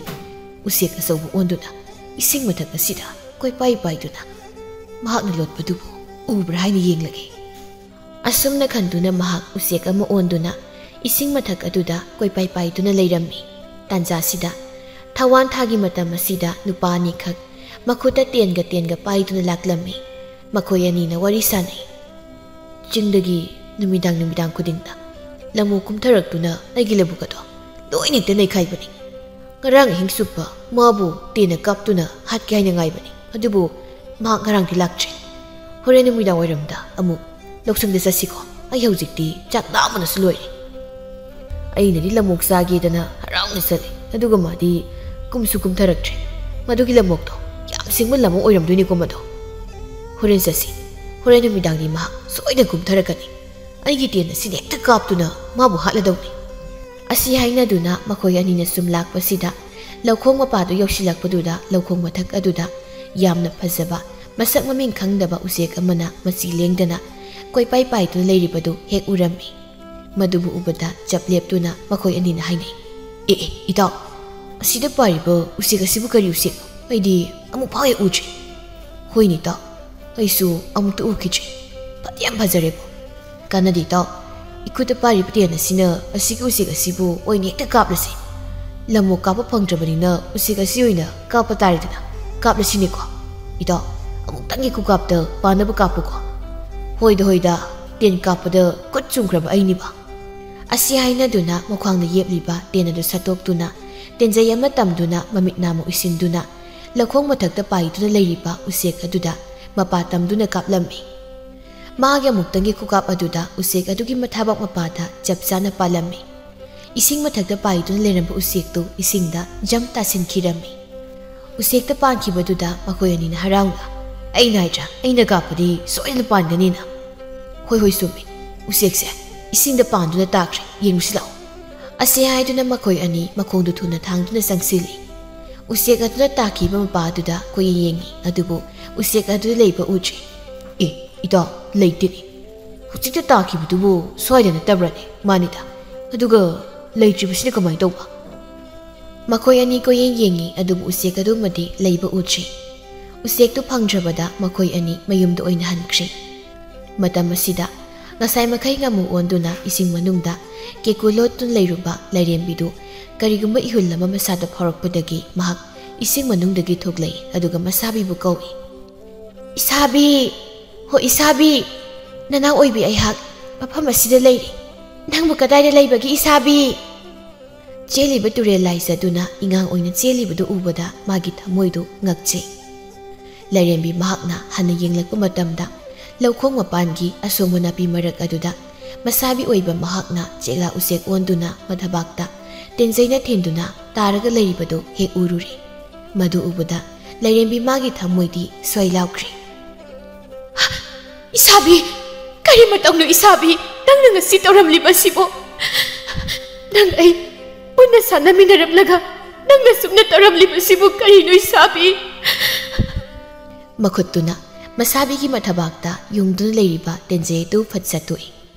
ꯎꯆꯦꯛ ꯑꯆꯧꯕ ꯑꯣꯟꯗꯨꯅ ꯏꯁꯤꯡ ꯃꯊꯛ ꯑꯁꯤꯗ ꯀꯣꯏꯄꯥꯏ ꯄꯥꯏꯗꯨꯅ ꯃꯍꯥꯛꯅ ꯂꯣꯠꯄꯗꯨꯕꯨ ꯎꯕ꯭ꯔꯥ ꯍꯥꯏꯅ ꯌꯦꯡꯂꯒꯦ꯫" ꯑꯁꯨꯝꯅ ꯈꯟꯗꯨꯅ ꯃꯍꯥꯛ ꯎꯆꯦꯛ ꯑꯃ ꯑꯣꯟꯗꯨꯅ ꯏꯁꯤꯡ ꯃꯊꯛ ꯑꯗꯨꯗ ꯀꯣꯏꯄꯥꯏ ꯄꯥꯏꯗꯨꯅ ꯂꯩꯔꯝꯃꯤ꯫ ꯇꯥꯟꯖꯥꯁꯤꯗ ꯊꯋꯥꯟ ꯊꯥꯒꯤ ꯃꯇꯝ ꯑꯁꯤꯗ ꯅꯨꯄꯥ ꯑꯅꯤꯈꯛ ꯃꯈꯨꯠꯇ ꯇꯦꯟꯒ ꯇꯦꯟꯒ ꯄꯥꯏꯗꯨꯅ ꯂꯥꯛꯂꯝꯃꯤ꯫ ꯃꯈꯣꯏ ꯑꯅꯤꯅ ꯋꯥꯔꯤ ꯁꯥꯟꯅꯩ꯫ ꯆꯤꯡꯗꯒꯤ ꯅꯨꯃꯤꯗꯥꯡ ꯅꯨꯃꯤꯗꯥꯡ ꯈꯨꯗꯤꯡꯗ ꯂꯝꯃꯨ ꯀꯨꯝꯊꯔꯛꯇꯨꯅ ꯑꯩꯒꯤ ꯂꯧꯕꯨꯛ ꯑꯗꯣ ꯂꯣꯏꯅ ꯍꯦꯛꯇ ꯅꯩꯈꯥꯏꯕꯅꯤ꯫ ꯉꯔꯥꯡ ꯑꯍꯤꯡ ꯆꯨꯞꯄ ꯃꯥꯕꯨ ꯇꯦꯟꯅ ꯀꯥꯞꯇꯨꯅ ꯍꯥꯠꯀꯦ ꯍꯥꯏꯅ ꯉꯥꯏꯕꯅꯤ, ꯑꯗꯨꯕꯨ ꯃꯍꯥꯛ ꯉꯔꯥꯡꯗꯤ ꯂꯥꯛꯇ꯭ꯔꯦ꯫ ꯍꯣꯔꯦꯟ ꯅꯨꯃꯤꯗꯥꯡ ꯋꯥꯏꯔꯝꯗ ꯑꯃꯨꯛ ꯂꯧꯁꯪꯗ ꯆꯠꯁꯤꯀꯣ꯫ ꯑꯩ ꯍꯧꯖꯤꯛꯇꯤ ꯆꯥꯛ ꯂꯥꯝꯕꯅꯁꯨ ꯂꯣꯏꯔꯦ꯫ ꯑꯩꯅꯗꯤ ꯂꯝꯃꯣꯛ ꯆꯥꯒꯦꯗꯅ ꯍꯔꯥꯎꯅ ꯆꯠꯂꯦ, ꯑꯗꯨꯒ ꯃꯥꯗꯤ ꯀꯨꯝꯁꯨ ꯀꯨꯝꯊꯔꯛꯇ꯭ꯔꯦ꯫ ꯃꯗꯨꯒꯤ ꯂꯝꯃꯣꯛꯇꯣ ꯌꯥꯝ ꯁꯤꯡꯕ ꯂꯝꯃꯣꯛ ꯑꯣꯏꯔꯝꯗꯣꯏꯅꯤꯀꯣ ꯃꯗꯣ꯫ ꯍꯣꯔꯦꯟ ꯆꯠꯁꯤ꯫ ꯍꯣꯔꯦꯟ ꯅꯨꯃꯤꯗꯥꯡꯗꯤ ꯃꯍꯥꯛ ꯁꯣꯏꯗꯅ ꯀꯨꯝꯊꯔꯛꯀꯅꯤ꯫ ꯑꯩꯒꯤ ꯇꯦꯟ ꯑꯁꯤꯅ ꯍꯦꯛꯇ ꯀꯥꯞꯇꯨꯅ ꯃꯥꯕꯨ ꯍꯥꯠꯂꯗꯧꯅꯤ꯫ ꯑꯁꯤ ꯍꯥꯏꯅꯗꯨꯅ ꯃꯈꯣꯏ ꯑꯅꯤꯅ ꯁꯨꯝ ꯂꯥꯛꯄꯁꯤꯗ ꯂꯧꯈꯣꯡ ꯃꯄꯥꯗꯨ ꯌꯧꯁꯤꯜꯂꯛꯄꯗꯨꯗ ꯂꯧꯈꯣꯡ ꯃꯊꯛ ꯑꯗꯨꯗ ꯌꯥꯝꯅ ꯐꯖꯕ, ꯃꯁꯛ ꯃꯃꯤꯡ ꯈꯪꯗꯕ ꯎꯆꯦꯛ ꯑꯃꯅ ꯃꯆꯤ ꯂꯦꯡꯗꯅ ꯀꯣꯏꯄꯥꯏ ꯄꯥꯏꯗꯨꯅ ꯂꯩꯔꯤꯕꯗꯨ ꯍꯦꯛ ꯎꯔꯝꯃꯤ꯫ ꯃꯗꯨꯕꯨ ꯎꯕꯗ ꯆꯞ ꯂꯦꯞꯇꯨꯅ ꯃꯈꯣꯏ ꯑꯅꯤꯅ ꯍꯥꯏꯅꯩ, "ꯑꯦ, ꯑꯦ, ꯏꯇꯥꯎ, ꯑꯁꯤꯗ ꯄꯥꯏꯔꯤꯕ ꯎꯆꯦꯛ ꯑꯁꯤꯕꯨ ꯀꯔꯤ ꯎꯆꯦꯛꯅꯣ? ꯑꯩꯗꯤ ꯑꯃꯨꯛ ꯐꯥꯎ ꯍꯦꯛ ꯎꯗ꯭ꯔꯤ꯫" "ꯍꯣꯏꯅꯦ ꯏꯇꯥꯎ, ꯑꯩꯁꯨ ꯑꯃꯨꯛꯇ ꯎꯈꯤꯗ꯭ꯔꯤ꯫ ꯐꯗꯤ ꯌꯥꯝ ꯐꯖꯔꯦꯕꯣ꯫" "ꯀꯥꯟꯅꯗꯦ ꯏꯇꯥꯎ, ꯏꯈꯨꯠꯇ ꯄꯥꯏꯔꯤꯕ ꯇꯦꯟ ꯑꯁꯤꯅ ꯑꯁꯤꯒꯤ ꯎꯆꯦꯛ ꯑꯁꯤꯕꯨ ꯑꯣꯏꯅ ꯍꯦꯛꯇ ꯀꯥꯞꯂꯁꯤ꯫ ꯂꯝꯃꯣꯛ ꯀꯥꯞꯄ ꯐꯪꯗ꯭ꯔꯕꯅꯤꯅ ꯎꯆꯦꯛ ꯑꯁꯤ ꯑꯣꯏꯅ ꯀꯥꯞꯄ ꯇꯥꯔꯦꯗꯅ꯫ ꯀꯥꯞꯂꯁꯤꯅꯦꯀꯣ꯫ ꯏꯇꯥꯎ, ꯑꯃꯨꯛꯇꯪꯒꯤ ꯈꯨꯀꯥꯞꯇ ꯄꯥꯟꯅꯕ ꯀꯥꯞꯄꯨꯀꯣ꯫" "ꯍꯣꯏꯗ, ꯍꯣꯏꯗ, ꯇꯦꯟ ꯀꯥꯞꯄꯗ ꯈꯨꯠ ꯆꯨꯝꯈ꯭ꯔꯕ ꯑꯩꯅꯤꯕ꯫" ꯑꯁꯤ ꯍꯥꯏꯅꯗꯨꯅ ꯃꯈ꯭ꯋꯥꯡꯗ ꯌꯦꯞꯂꯤꯕ ꯇꯦꯟ ꯑꯗꯨ ꯁꯠꯇꯣꯛꯇꯨꯅ ꯇꯦꯟꯖꯩ ꯑꯃ ꯇꯝꯗꯨꯅ ꯃꯃꯤꯠ ꯅꯥꯝꯃ ꯎꯏꯁꯤꯟꯗꯨꯅ ꯂꯧꯈꯣꯡ ꯃꯊꯛꯇ ꯄꯥꯏꯗꯨꯅ ꯂꯩꯔꯤꯕ ꯎꯆꯦꯛ ꯑꯗꯨꯗ ꯃꯄꯥ ꯇꯝꯗꯨꯅ ꯀꯥꯞꯂꯝꯃꯤ꯫ ꯃꯥꯒꯤ ꯑꯃꯨꯛꯇꯪꯒꯤ ꯈꯨꯀꯥꯞ ꯑꯗꯨꯗ ꯎꯆꯦꯛ ꯑꯗꯨꯒꯤ ꯃꯊꯥꯕꯥꯛ ꯃꯄꯥꯗ ꯆꯞ ꯆꯥꯅ ꯄꯥꯜꯂꯝꯃꯤ꯫ ꯏꯁꯤꯡ ꯃꯊꯛꯇ ꯄꯥꯏꯗꯨꯅ ꯂꯩꯔꯝꯕ ꯎꯆꯦꯛꯇꯨ ꯏꯁꯤꯡꯗ ꯖꯝ ꯇꯥꯁꯤꯟꯈꯤꯔꯝꯃꯤ꯫ ꯎꯆꯦꯛꯇ ꯄꯥꯟꯈꯤꯕꯗꯨꯗ ꯃꯈꯣꯏ ꯑꯅꯤꯅ ꯍꯔꯥꯎꯅ, "ꯑꯩꯅ ꯍꯥꯏꯗ꯭ꯔꯥ, ꯑꯩꯅ ꯀꯥꯞꯄꯗꯤ ꯁꯣꯏꯗꯅ ꯄꯥꯟꯒꯅꯤꯅ꯫" "ꯍꯣꯏ, ꯍꯣꯏ, ꯆꯨꯝꯃꯤ꯫ ꯎꯆꯦꯛꯁꯦ ꯏꯁꯤꯡꯗ ꯄꯥꯟꯗꯨꯅ ꯇꯥꯈ꯭ꯔꯦ, ꯌꯦꯡꯉꯨꯁꯤ ꯂꯥꯛꯑꯣ꯫" ꯑꯁꯤ ꯍꯥꯏꯗꯨꯅ ꯃꯈꯣꯏ ꯑꯅꯤ ꯃꯈꯣꯡꯗꯨ ꯊꯨꯅ ꯊꯥꯡꯗꯨꯅ ꯆꯪꯁꯤꯜꯂꯤ꯫ ꯎꯆꯦꯛ ꯑꯗꯨꯅ ꯇꯥꯈꯤꯕ ꯃꯄꯥ ꯑꯗꯨꯗ ꯀꯣꯏꯌꯦꯡ ꯌꯦꯡꯉꯤ, ꯑꯗꯨꯕꯨ ꯎꯆꯦꯛ ꯑꯗꯨ ꯂꯩꯕ ꯎꯗ꯭ꯔꯤ꯫ "ꯑꯦ, ꯏꯇꯥꯎ, ꯂꯩꯇꯦꯅꯦ꯫ ꯍꯧꯖꯤꯛꯇ ꯇꯥꯈꯤꯕꯗꯨꯕꯨ ꯁ꯭ꯋꯥꯏꯗ ꯅꯠꯇꯕ꯭ꯔꯅꯦ? ꯃꯥꯅꯤꯗ꯫ ꯑꯗꯨꯒ ꯂꯩꯇ꯭ꯔꯤꯕꯁꯤꯅ ꯀꯃꯥꯏꯅ ꯇꯧꯕ?" ꯃꯈꯣꯏ ꯑꯅꯤ ꯀꯣꯏꯌꯦꯡ ꯌꯦꯡꯉꯤ, ꯑꯗꯨꯕꯨ ꯎꯆꯦꯛ ꯑꯗꯨꯃꯗꯤ ꯂꯩꯕ ꯎꯗ꯭ꯔꯤ꯫ ꯎꯆꯦꯛꯇꯨ ꯐꯪꯗ꯭ꯔꯕꯗ ꯃꯈꯣꯏ ꯑꯅꯤ ꯃꯌꯨꯝꯗ ꯑꯣꯏꯅ ꯍꯟꯈ꯭ꯔꯤ꯫ ꯃꯇꯝ ꯑꯁꯤꯗ ꯉꯁꯥꯏ ꯃꯈꯩ ꯉꯥꯃꯨ ꯑꯣꯟꯗꯨꯅ ꯏꯁꯤꯡ ꯃꯅꯨꯡꯗ ꯀꯦꯀꯨ ꯂꯣꯠꯇꯨꯅ ꯂꯩꯔꯨꯕ ꯂꯥꯏꯔꯦꯝꯕꯤꯗꯨ ꯀꯔꯤꯒꯨꯝꯕ ꯏꯍꯨꯜ ꯑꯃ ꯃꯁꯥꯗ ꯐꯥꯎꯔꯛꯄꯗꯒꯤ ꯃꯍꯥꯛ ꯏꯁꯤꯡ ꯃꯅꯨꯡꯗꯒꯤ ꯊꯣꯛꯂꯛꯏ, ꯑꯗꯨꯒ ꯃꯁꯥꯕꯤꯕꯨ ꯀꯧꯏ꯫ "ꯏꯁꯥꯕꯤ! ꯍꯣ ꯏꯁꯥꯕꯤ! ꯅꯅꯥꯎ ꯑꯣꯏꯕꯤ ꯑꯩꯍꯥꯛ ꯃꯐꯝ ꯑꯁꯤꯗ ꯂꯩꯔꯤ꯫ ꯅꯪꯕꯨ ꯀꯗꯥꯏꯗ ꯂꯩꯕꯒꯦ ꯏꯁꯥꯕꯤ?" ꯆꯦꯜꯂꯤꯕ ꯇꯨꯔꯦꯜ ꯂꯥꯏꯖꯗꯨꯅ ꯏꯉꯥꯡ ꯑꯣꯏꯅ ꯆꯦꯜꯂꯤꯕꯗꯨ ꯎꯕꯗ ꯃꯥꯒꯤ ꯊꯃꯣꯏꯗꯨ ꯉꯛꯆꯩ꯫ ꯂꯥꯏꯔꯦꯝꯕꯤ ꯃꯍꯥꯛꯅ ꯍꯟꯅ ꯌꯦꯡꯂꯛꯄ ꯃꯇꯝꯗ ꯂꯧꯈꯣꯡ ꯃꯄꯥꯟꯒꯤ ꯑꯁꯣꯡꯕ ꯅꯥꯄꯤ ꯃꯔꯛ ꯑꯗꯨꯗ ꯃꯁꯥꯕꯤ ꯑꯣꯏꯕ ꯃꯍꯥꯛꯅ ꯆꯦꯛꯂꯥ ꯎꯆꯦꯛ ꯑꯣꯟꯗꯨꯅ ꯃꯊꯕꯥꯛꯇ ꯇꯦꯟꯖꯩꯅ ꯊꯤꯟꯗꯨꯅ ꯇꯥꯔꯒ ꯂꯩꯔꯤꯕꯗꯨ ꯍꯦꯛ ꯎꯔꯨꯔꯦ꯫ ꯃꯗꯨ ꯎꯕꯗ ꯂꯥꯏꯔꯦꯝꯕꯤ ꯃꯥꯒꯤ ꯊꯃꯣꯏꯗꯤ ꯁ꯭ꯋꯥꯏ ꯂꯥꯎꯈ꯭ꯔꯦ꯫ "ꯏꯁꯥꯕꯤ! ꯀꯔꯤ ꯃꯇꯧꯅꯣ ꯏꯁꯥꯕꯤ? ꯅꯪꯅ ꯉꯁꯤ ꯇꯧꯔꯝꯂꯤꯕꯁꯤꯕꯨ? ꯅꯪ ꯑꯩ ꯄꯨꯟꯅ ꯁꯥꯟꯅꯃꯤꯟꯅꯔꯝꯂꯒ ꯅꯪꯅ ꯁꯨꯝꯅ ꯇꯧꯔꯝꯂꯤꯕꯁꯤꯕꯨ ꯀꯔꯤꯅꯣ ꯏꯁꯥꯕꯤ?" ꯃꯈꯨꯠꯇꯨꯅ ꯃꯁꯥꯕꯤꯒꯤ ꯃꯊꯕꯥꯛꯇ ꯌꯨꯡꯗꯨꯅ ꯂꯩꯔꯤꯕ ꯇꯦꯟꯖꯩ ꯑꯗꯨ ꯐꯠ ꯆꯠꯇꯣꯛꯏ꯫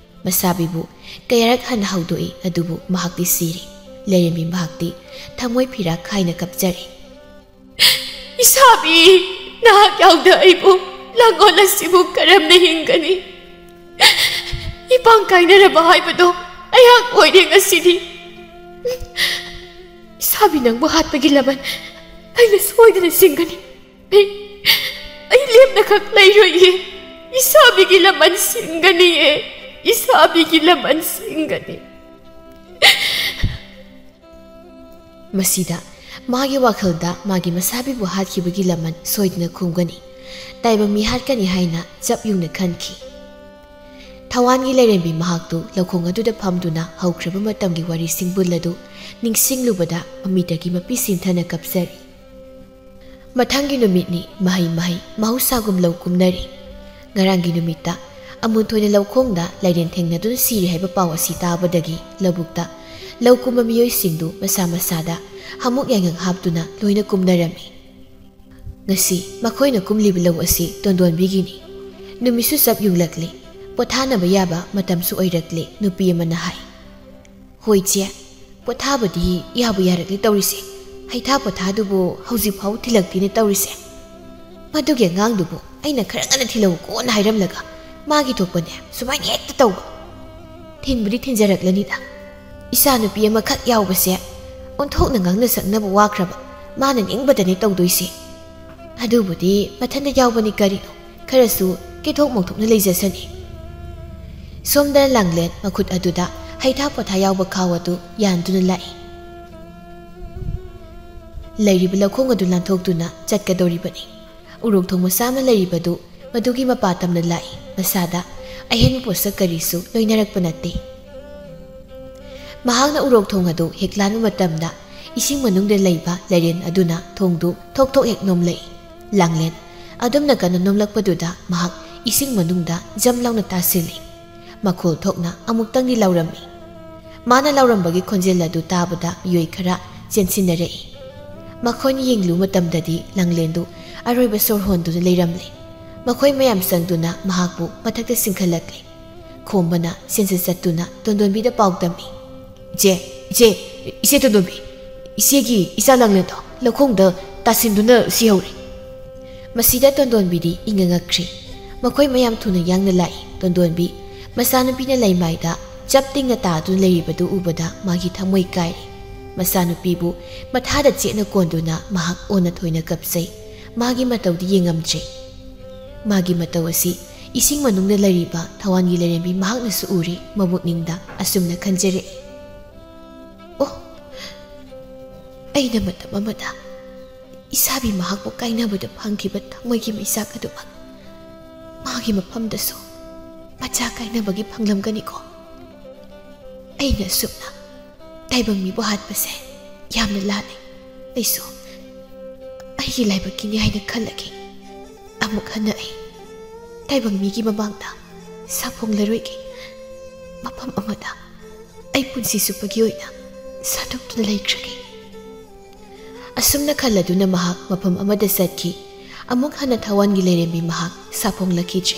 ꯃꯁꯥꯕꯤꯕꯨ ꯀꯌꯥꯔꯛ ꯍꯟꯅ ꯍꯧꯗꯣꯛꯏ, ꯑꯗꯨꯕꯨ ꯃꯍꯥꯛꯇꯤ ꯁꯤꯔꯦ꯫ ꯂꯥꯏꯔꯦꯝꯕꯤ ꯃꯍꯥꯛꯇꯤ ꯊꯃꯣꯏ ꯐꯤꯔꯥꯛ ꯈꯥꯏꯅ ꯀꯞꯆꯔꯤ꯫ "ꯏꯁꯥꯕꯤ, ꯅꯍꯥꯛ ꯌꯥꯎꯗ ꯑꯩꯕꯨ ꯂꯥꯡꯒꯣꯜ ꯑꯁꯤꯕꯨ ꯀꯔꯝꯅ ꯍꯤꯡꯒꯅꯤ? ꯏꯄꯥꯡ ꯀꯥꯏꯅꯔꯕ ꯍꯥꯏꯕꯗꯣ ꯑꯩꯍꯥꯛ ꯑꯣꯏꯔꯦ ꯉꯁꯤꯗꯤ꯫ ꯏꯁꯥꯕꯤ, ꯅꯪꯕꯨ ꯍꯥꯠꯄꯒꯤ ꯂꯃꯟ ꯑꯩꯅ ꯁꯣꯏꯗꯅ ꯁꯤꯡꯒꯅꯤ꯫ ꯑꯩ, ꯑꯩ ꯂꯦꯝꯅꯈꯛ ꯂꯩꯔꯣꯏꯌꯦ꯫ ꯏꯁꯥꯕꯤꯒꯤ ꯂꯃꯟ ꯁꯤꯡꯒꯅꯤꯌꯦ꯫ ꯏꯁꯥꯕꯤꯒꯤ ꯂꯃꯟ ꯁꯤꯡꯒꯅꯤ꯫" ꯃꯁꯤꯗ ꯃꯥꯒꯤ ꯋꯥꯈꯜꯗ ꯃꯥꯒꯤ ꯃꯁꯥꯕꯤꯕꯨ ꯍꯥꯠꯈꯤꯕꯒꯤ ꯂꯃꯟ ꯁꯣꯏꯗꯅ ꯈꯨꯝꯒꯅꯤ, ꯇꯥꯏꯕꯪ ꯃꯤ ꯍꯥꯠꯀꯅꯤ ꯍꯥꯏꯅ ꯆꯞ ꯌꯨꯡꯅ ꯈꯟꯈꯤ꯫ ꯊꯋꯥꯟꯒꯤ ꯂꯥꯏꯔꯦꯝꯕꯤ ꯃꯍꯥꯛꯇꯨ ꯂꯧꯈꯣꯡ ꯑꯗꯨꯗ ꯐꯝꯗꯨꯅ ꯍꯧꯈ꯭ꯔꯕ ꯃꯇꯝꯒꯤ ꯋꯥꯔꯤ ꯁꯤꯡꯕꯨꯜ ꯑꯗꯨ ꯅꯤꯡꯁꯤꯡꯂꯨꯕꯗ ꯃꯃꯤꯠꯇꯒꯤ ꯃꯄꯤ ꯁꯤꯟꯊꯅ ꯀꯞꯆꯔꯤ꯫ ꯃꯊꯪꯒꯤ ꯅꯨꯃꯤꯠꯅꯤ꯫ ꯃꯍꯩ ꯃꯍꯩ ꯃꯍꯧꯁꯥꯒꯨꯝ ꯂꯧ ꯀꯨꯝꯅꯔꯤ꯫ ꯉꯔꯥꯡꯒꯤ ꯅꯨꯃꯤꯠꯇ ꯑꯃꯨꯟꯊꯣꯏꯅ ꯂꯧꯈꯣꯡꯗ ꯂꯥꯏꯔꯦꯟ ꯊꯦꯡꯅꯗꯨꯅ ꯁꯤꯔꯦ ꯍꯥꯏꯕ ꯄꯥꯎ ꯑꯁꯤ ꯇꯥꯕꯗꯒꯤ ꯂꯧꯕꯨꯛꯇ ꯂꯧ ꯀꯨꯝꯕ ꯃꯤꯑꯣꯏꯁꯤꯡꯗꯨ ꯃꯁꯥ ꯃꯁꯥꯗ ꯍꯥꯃꯨꯛ ꯌꯥꯏꯉꯪ ꯍꯥꯞꯇꯨꯅ ꯂꯣꯏꯅ ꯀꯨꯝꯅꯔꯝꯃꯤ꯫ "ꯉꯁꯤ ꯃꯈꯣꯏꯅ ꯀꯨꯝꯂꯤꯕ ꯂꯧ ꯑꯁꯤ ꯇꯣꯟꯗꯣꯟꯕꯤꯒꯤꯅꯤ꯫ ꯅꯨꯃꯤꯠꯁꯨ ꯆꯞ ꯌꯨꯡꯂꯛꯂꯤ, ꯄꯣꯊꯥꯅꯕ ꯌꯥꯕ ꯃꯇꯝꯁꯨ ꯑꯣꯏꯔꯛꯂꯤ," ꯅꯨꯄꯤ ꯑꯃꯅ ꯍꯥꯏ꯫ "ꯍꯣꯏ ꯆꯦ, ꯄꯣꯊꯥꯕꯗꯤ ꯌꯥꯕꯨ ꯌꯥꯔꯛꯂꯦ ꯇꯧꯔꯤꯁꯦ꯫ ꯍꯩꯊꯥ ꯄꯣꯊꯥꯗꯨꯕꯨ ꯍꯧꯖꯤꯛ ꯐꯥꯎ ꯊꯤꯜꯂꯛꯇꯦꯅꯦ ꯇꯧꯔꯤꯁꯦ꯫ ꯃꯗꯨꯒꯤ ꯑꯉꯥꯡꯗꯨꯕꯨ ꯑꯩꯅ ꯈꯔ ꯉꯟꯅ ꯊꯤꯜꯂꯛꯎꯀꯣꯅ ꯍꯥꯏꯔꯝꯂꯒ ꯃꯥꯒꯤ ꯊꯣꯛꯄꯅꯦ ꯁꯨꯃꯥꯏꯅ ꯍꯦꯛꯇ ꯇꯧꯕ꯫ ꯊꯤꯟꯕꯨꯗꯤ ꯊꯤꯟꯖꯔꯛꯂꯅꯤꯗ꯫ ꯏꯆꯥ ꯅꯨꯄꯤ ꯑꯃꯈꯛ ꯌꯥꯎꯕꯁꯦ ꯑꯣꯟꯊꯣꯛꯅ ꯉꯥꯡꯅ ꯁꯛꯅꯕ ꯋꯥꯈ꯭ꯔꯕ꯫ ꯃꯥꯅ ꯅꯤꯡꯕꯗꯅꯤ ꯇꯧꯗꯣꯏꯁꯦ꯫ ꯑꯗꯨꯕꯨꯗꯤ ꯃꯊꯟꯇ ꯌꯥꯎꯕꯅꯤ ꯀꯔꯤꯅꯣ, ꯈꯔꯁꯨ ꯀꯦꯊꯣꯛ ꯃꯧꯊꯣꯛꯅ ꯂꯩꯖꯁꯅꯤ꯫ ꯁꯣꯝꯗ ꯂꯥꯡꯂꯦꯟ ꯃꯈꯨꯠ ꯑꯗꯨꯗ ꯍꯩꯊꯥ ꯄꯣꯊꯥ ꯌꯥꯎꯕ ꯈꯥꯎ ꯑꯗꯨ ꯌꯥꯟꯗꯨꯅ ꯂꯥꯛꯏ꯫ ꯂꯩꯔꯤꯕ ꯂꯧꯈꯣꯡ ꯑꯗꯨ ꯂꯥꯟꯊꯣꯛꯇꯨꯅ ꯆꯠꯀꯗꯧꯔꯤꯕꯅꯤ꯫ ꯎꯔꯣꯛ ꯊꯣꯡ ꯃꯆꯥ ꯑꯃ ꯂꯩꯔꯤꯕꯗꯨ ꯃꯗꯨꯒꯤ ꯃꯄꯥ ꯇꯝꯅ ꯂꯥꯛꯏ꯫ ꯃꯁꯥꯗ ꯑꯍꯦꯟꯕ ꯄꯣꯠꯁꯛ ꯀꯔꯤꯁꯨ ꯂꯣꯏꯅꯔꯛꯄ ꯅꯠꯇꯦ꯫ ꯃꯍꯥꯛꯅ ꯎꯔꯣꯛ ꯊꯣꯡ ꯑꯗꯨ ꯍꯦꯛ ꯂꯥꯟꯕ ꯃꯇꯝꯗ ꯏꯁꯤꯡ ꯃꯅꯨꯡꯗ ꯂꯩꯕ ꯂꯩꯔꯦꯟ ꯑꯗꯨꯅ ꯊꯣꯡꯗꯨ ꯊꯣꯛ ꯊꯣꯛ ꯍꯦꯛ ꯅꯣꯝꯂꯛꯏ꯫ ꯂꯥꯡꯂꯦꯟ ꯑꯗꯨꯝꯅ ꯀꯟꯅ ꯅꯣꯝꯂꯛꯄꯗꯨꯗ ꯃꯍꯥꯛ ꯏꯁꯤꯡ ꯃꯅꯨꯡꯗ ꯖꯝ ꯂꯥꯎꯅ ꯇꯥꯁꯤꯜꯂꯤ꯫ ꯃꯈꯣꯜ ꯊꯣꯛꯅ ꯑꯃꯨꯛꯇꯪꯗꯤ ꯂꯥꯎꯔꯝꯃꯤ꯫ ꯃꯥꯅ ꯂꯥꯎꯔꯝꯕꯒꯤ ꯈꯣꯟꯖꯦꯜ ꯑꯗꯨ ꯇꯥꯕꯗ ꯃꯤꯑꯣꯏ ꯈꯔ ꯆꯦꯟꯁꯤꯟꯅꯔꯛꯏ꯫ ꯃꯈꯣꯏꯅ ꯌꯦꯡꯂꯨꯕ ꯃꯇꯝꯗꯗꯤ ꯂꯥꯡꯂꯦꯟꯗꯨ ꯑꯔꯣꯏꯕ ꯁꯣꯔ ꯍꯣꯟꯗꯨꯅ ꯂꯩꯔꯝꯂꯦ꯫ ꯃꯈꯣꯏ ꯃꯌꯥꯝ ꯆꯪꯗꯨꯅ ꯃꯍꯥꯛꯄꯨ ꯃꯊꯛꯇ ꯆꯤꯡꯈꯠꯂꯛꯂꯦ꯫ ꯈꯣꯝꯕꯅ ꯁꯦꯟꯖ ꯆꯠꯇꯨꯅ ꯇꯣꯟꯗꯣꯟꯕꯤꯗ ꯄꯥꯎ ꯇꯝꯃꯤ꯫ "ꯏꯆꯦ, ꯏꯆꯦ, ꯏꯆꯦ ꯇꯣꯟꯗꯣꯟꯕꯤ, ꯏꯆꯦꯒꯤ ꯏꯆꯥ ꯂꯥꯡꯂꯦꯟꯗꯣ ꯂꯧꯈꯣꯡꯗ ꯇꯥꯁꯤꯟꯗꯨꯅ ꯁꯤꯍꯧꯔꯦ꯫" ꯃꯁꯤꯗ ꯇꯣꯟꯗꯣꯟꯕꯤꯗꯤ ꯏꯉꯛ ꯉꯛꯈ꯭ꯔꯦ꯫ ꯃꯈꯣꯏ ꯃꯌꯥꯝ ꯊꯨꯅ ꯌꯥꯡꯅ ꯂꯥꯛꯏ꯫ ꯇꯣꯟꯗꯣꯟꯕꯤ ꯃꯆꯥꯅꯨꯄꯤꯅ ꯂꯩꯃꯥꯏꯗ ꯆꯞ ꯇꯤꯡꯅ ꯇꯥꯗꯨꯅ ꯂꯩꯔꯤꯕꯗꯨ ꯎꯕꯗ ꯃꯥꯒꯤ ꯊꯃꯣꯏ ꯀꯥꯏꯔꯦ꯫ ꯃꯆꯥꯅꯨꯄꯤꯕꯨ ꯃꯊꯥꯗ ꯆꯦꯠꯅ ꯀꯣꯟꯗꯨꯅ ꯃꯍꯥꯛ ꯑꯣꯟꯅ ꯊꯣꯏꯅ ꯀꯞꯆꯩ꯫ ꯃꯥꯒꯤ ꯃꯇꯧꯗꯤ ꯌꯦꯡꯉꯝꯗ꯭ꯔꯦ꯫ ꯃꯥꯒꯤ ꯃꯇꯧ ꯑꯁꯤ ꯏꯁꯤꯡ ꯃꯅꯨꯡꯗ ꯂꯩꯔꯤꯕ ꯊꯋꯥꯟꯒꯤ ꯂꯥꯏꯔꯦꯝꯕꯤ ꯃꯍꯥꯛꯅꯁꯨ ꯎꯔꯤ꯫ ꯃꯕꯨꯛꯅꯤꯡꯗ ꯑꯁꯨꯝꯅ ꯈꯟꯖꯔꯛꯏ, "ꯑꯣ, ꯑꯩꯅ ꯃꯇꯝ ꯑꯃꯗ ꯏꯁꯥꯕꯤ ꯃꯍꯥꯛꯄꯨ ꯀꯥꯏꯅꯕꯗ ꯐꯪꯈꯤꯕ ꯊꯃꯣꯏꯒꯤ ꯃꯩꯆꯥꯛ ꯑꯗꯨꯃꯛ ꯃꯥꯒꯤ ꯃꯐꯝꯗꯁꯨ ꯃꯆꯥ ꯀꯥꯏꯅꯕꯒꯤ ꯐꯪꯂꯝꯒꯅꯤꯀꯣ꯫ ꯑꯩꯅ ꯑꯁꯨꯝꯅ ꯇꯥꯏꯕꯪ ꯃꯤꯕꯨ ꯍꯥꯠꯄꯁꯦ ꯌꯥꯝꯅ ꯂꯥꯟꯅꯩ꯫ ꯑꯩꯁꯨ ꯑꯩꯒꯤ ꯂꯥꯏꯕꯛꯀꯤꯅꯤ ꯍꯥꯏꯅ ꯈꯜꯂꯒꯦ꯫ ꯑꯃꯨꯛ ꯍꯟꯅ ꯑꯩ ꯇꯥꯏꯕꯪ ꯃꯤꯒꯤ ꯃꯃꯥꯡꯗ ꯁꯥꯐꯣꯡꯂꯔꯣꯏꯒꯦ꯫ ꯃꯐꯝ ꯑꯃꯗ ꯑꯩ ꯄꯨꯟꯁꯤ ꯆꯨꯞꯄꯒꯤ ꯑꯣꯏꯅ ꯁꯥꯗꯣꯛꯇꯨꯅ ꯂꯩꯈ꯭ꯔꯒꯦ꯫" ꯑꯁꯨꯝꯅ ꯈꯜꯂꯗꯨꯅ ꯃꯍꯥꯛ ꯃꯐꯝ ꯑꯃꯗ ꯆꯠꯈꯤ꯫ ꯑꯃꯨꯛ ꯍꯟꯅ ꯊꯋꯥꯟꯒꯤ ꯂꯥꯏꯔꯦꯝꯕꯤ ꯃꯍꯥꯛ ꯁꯥꯐꯣꯡꯂꯛꯈꯤꯗ꯭ꯔꯦ꯫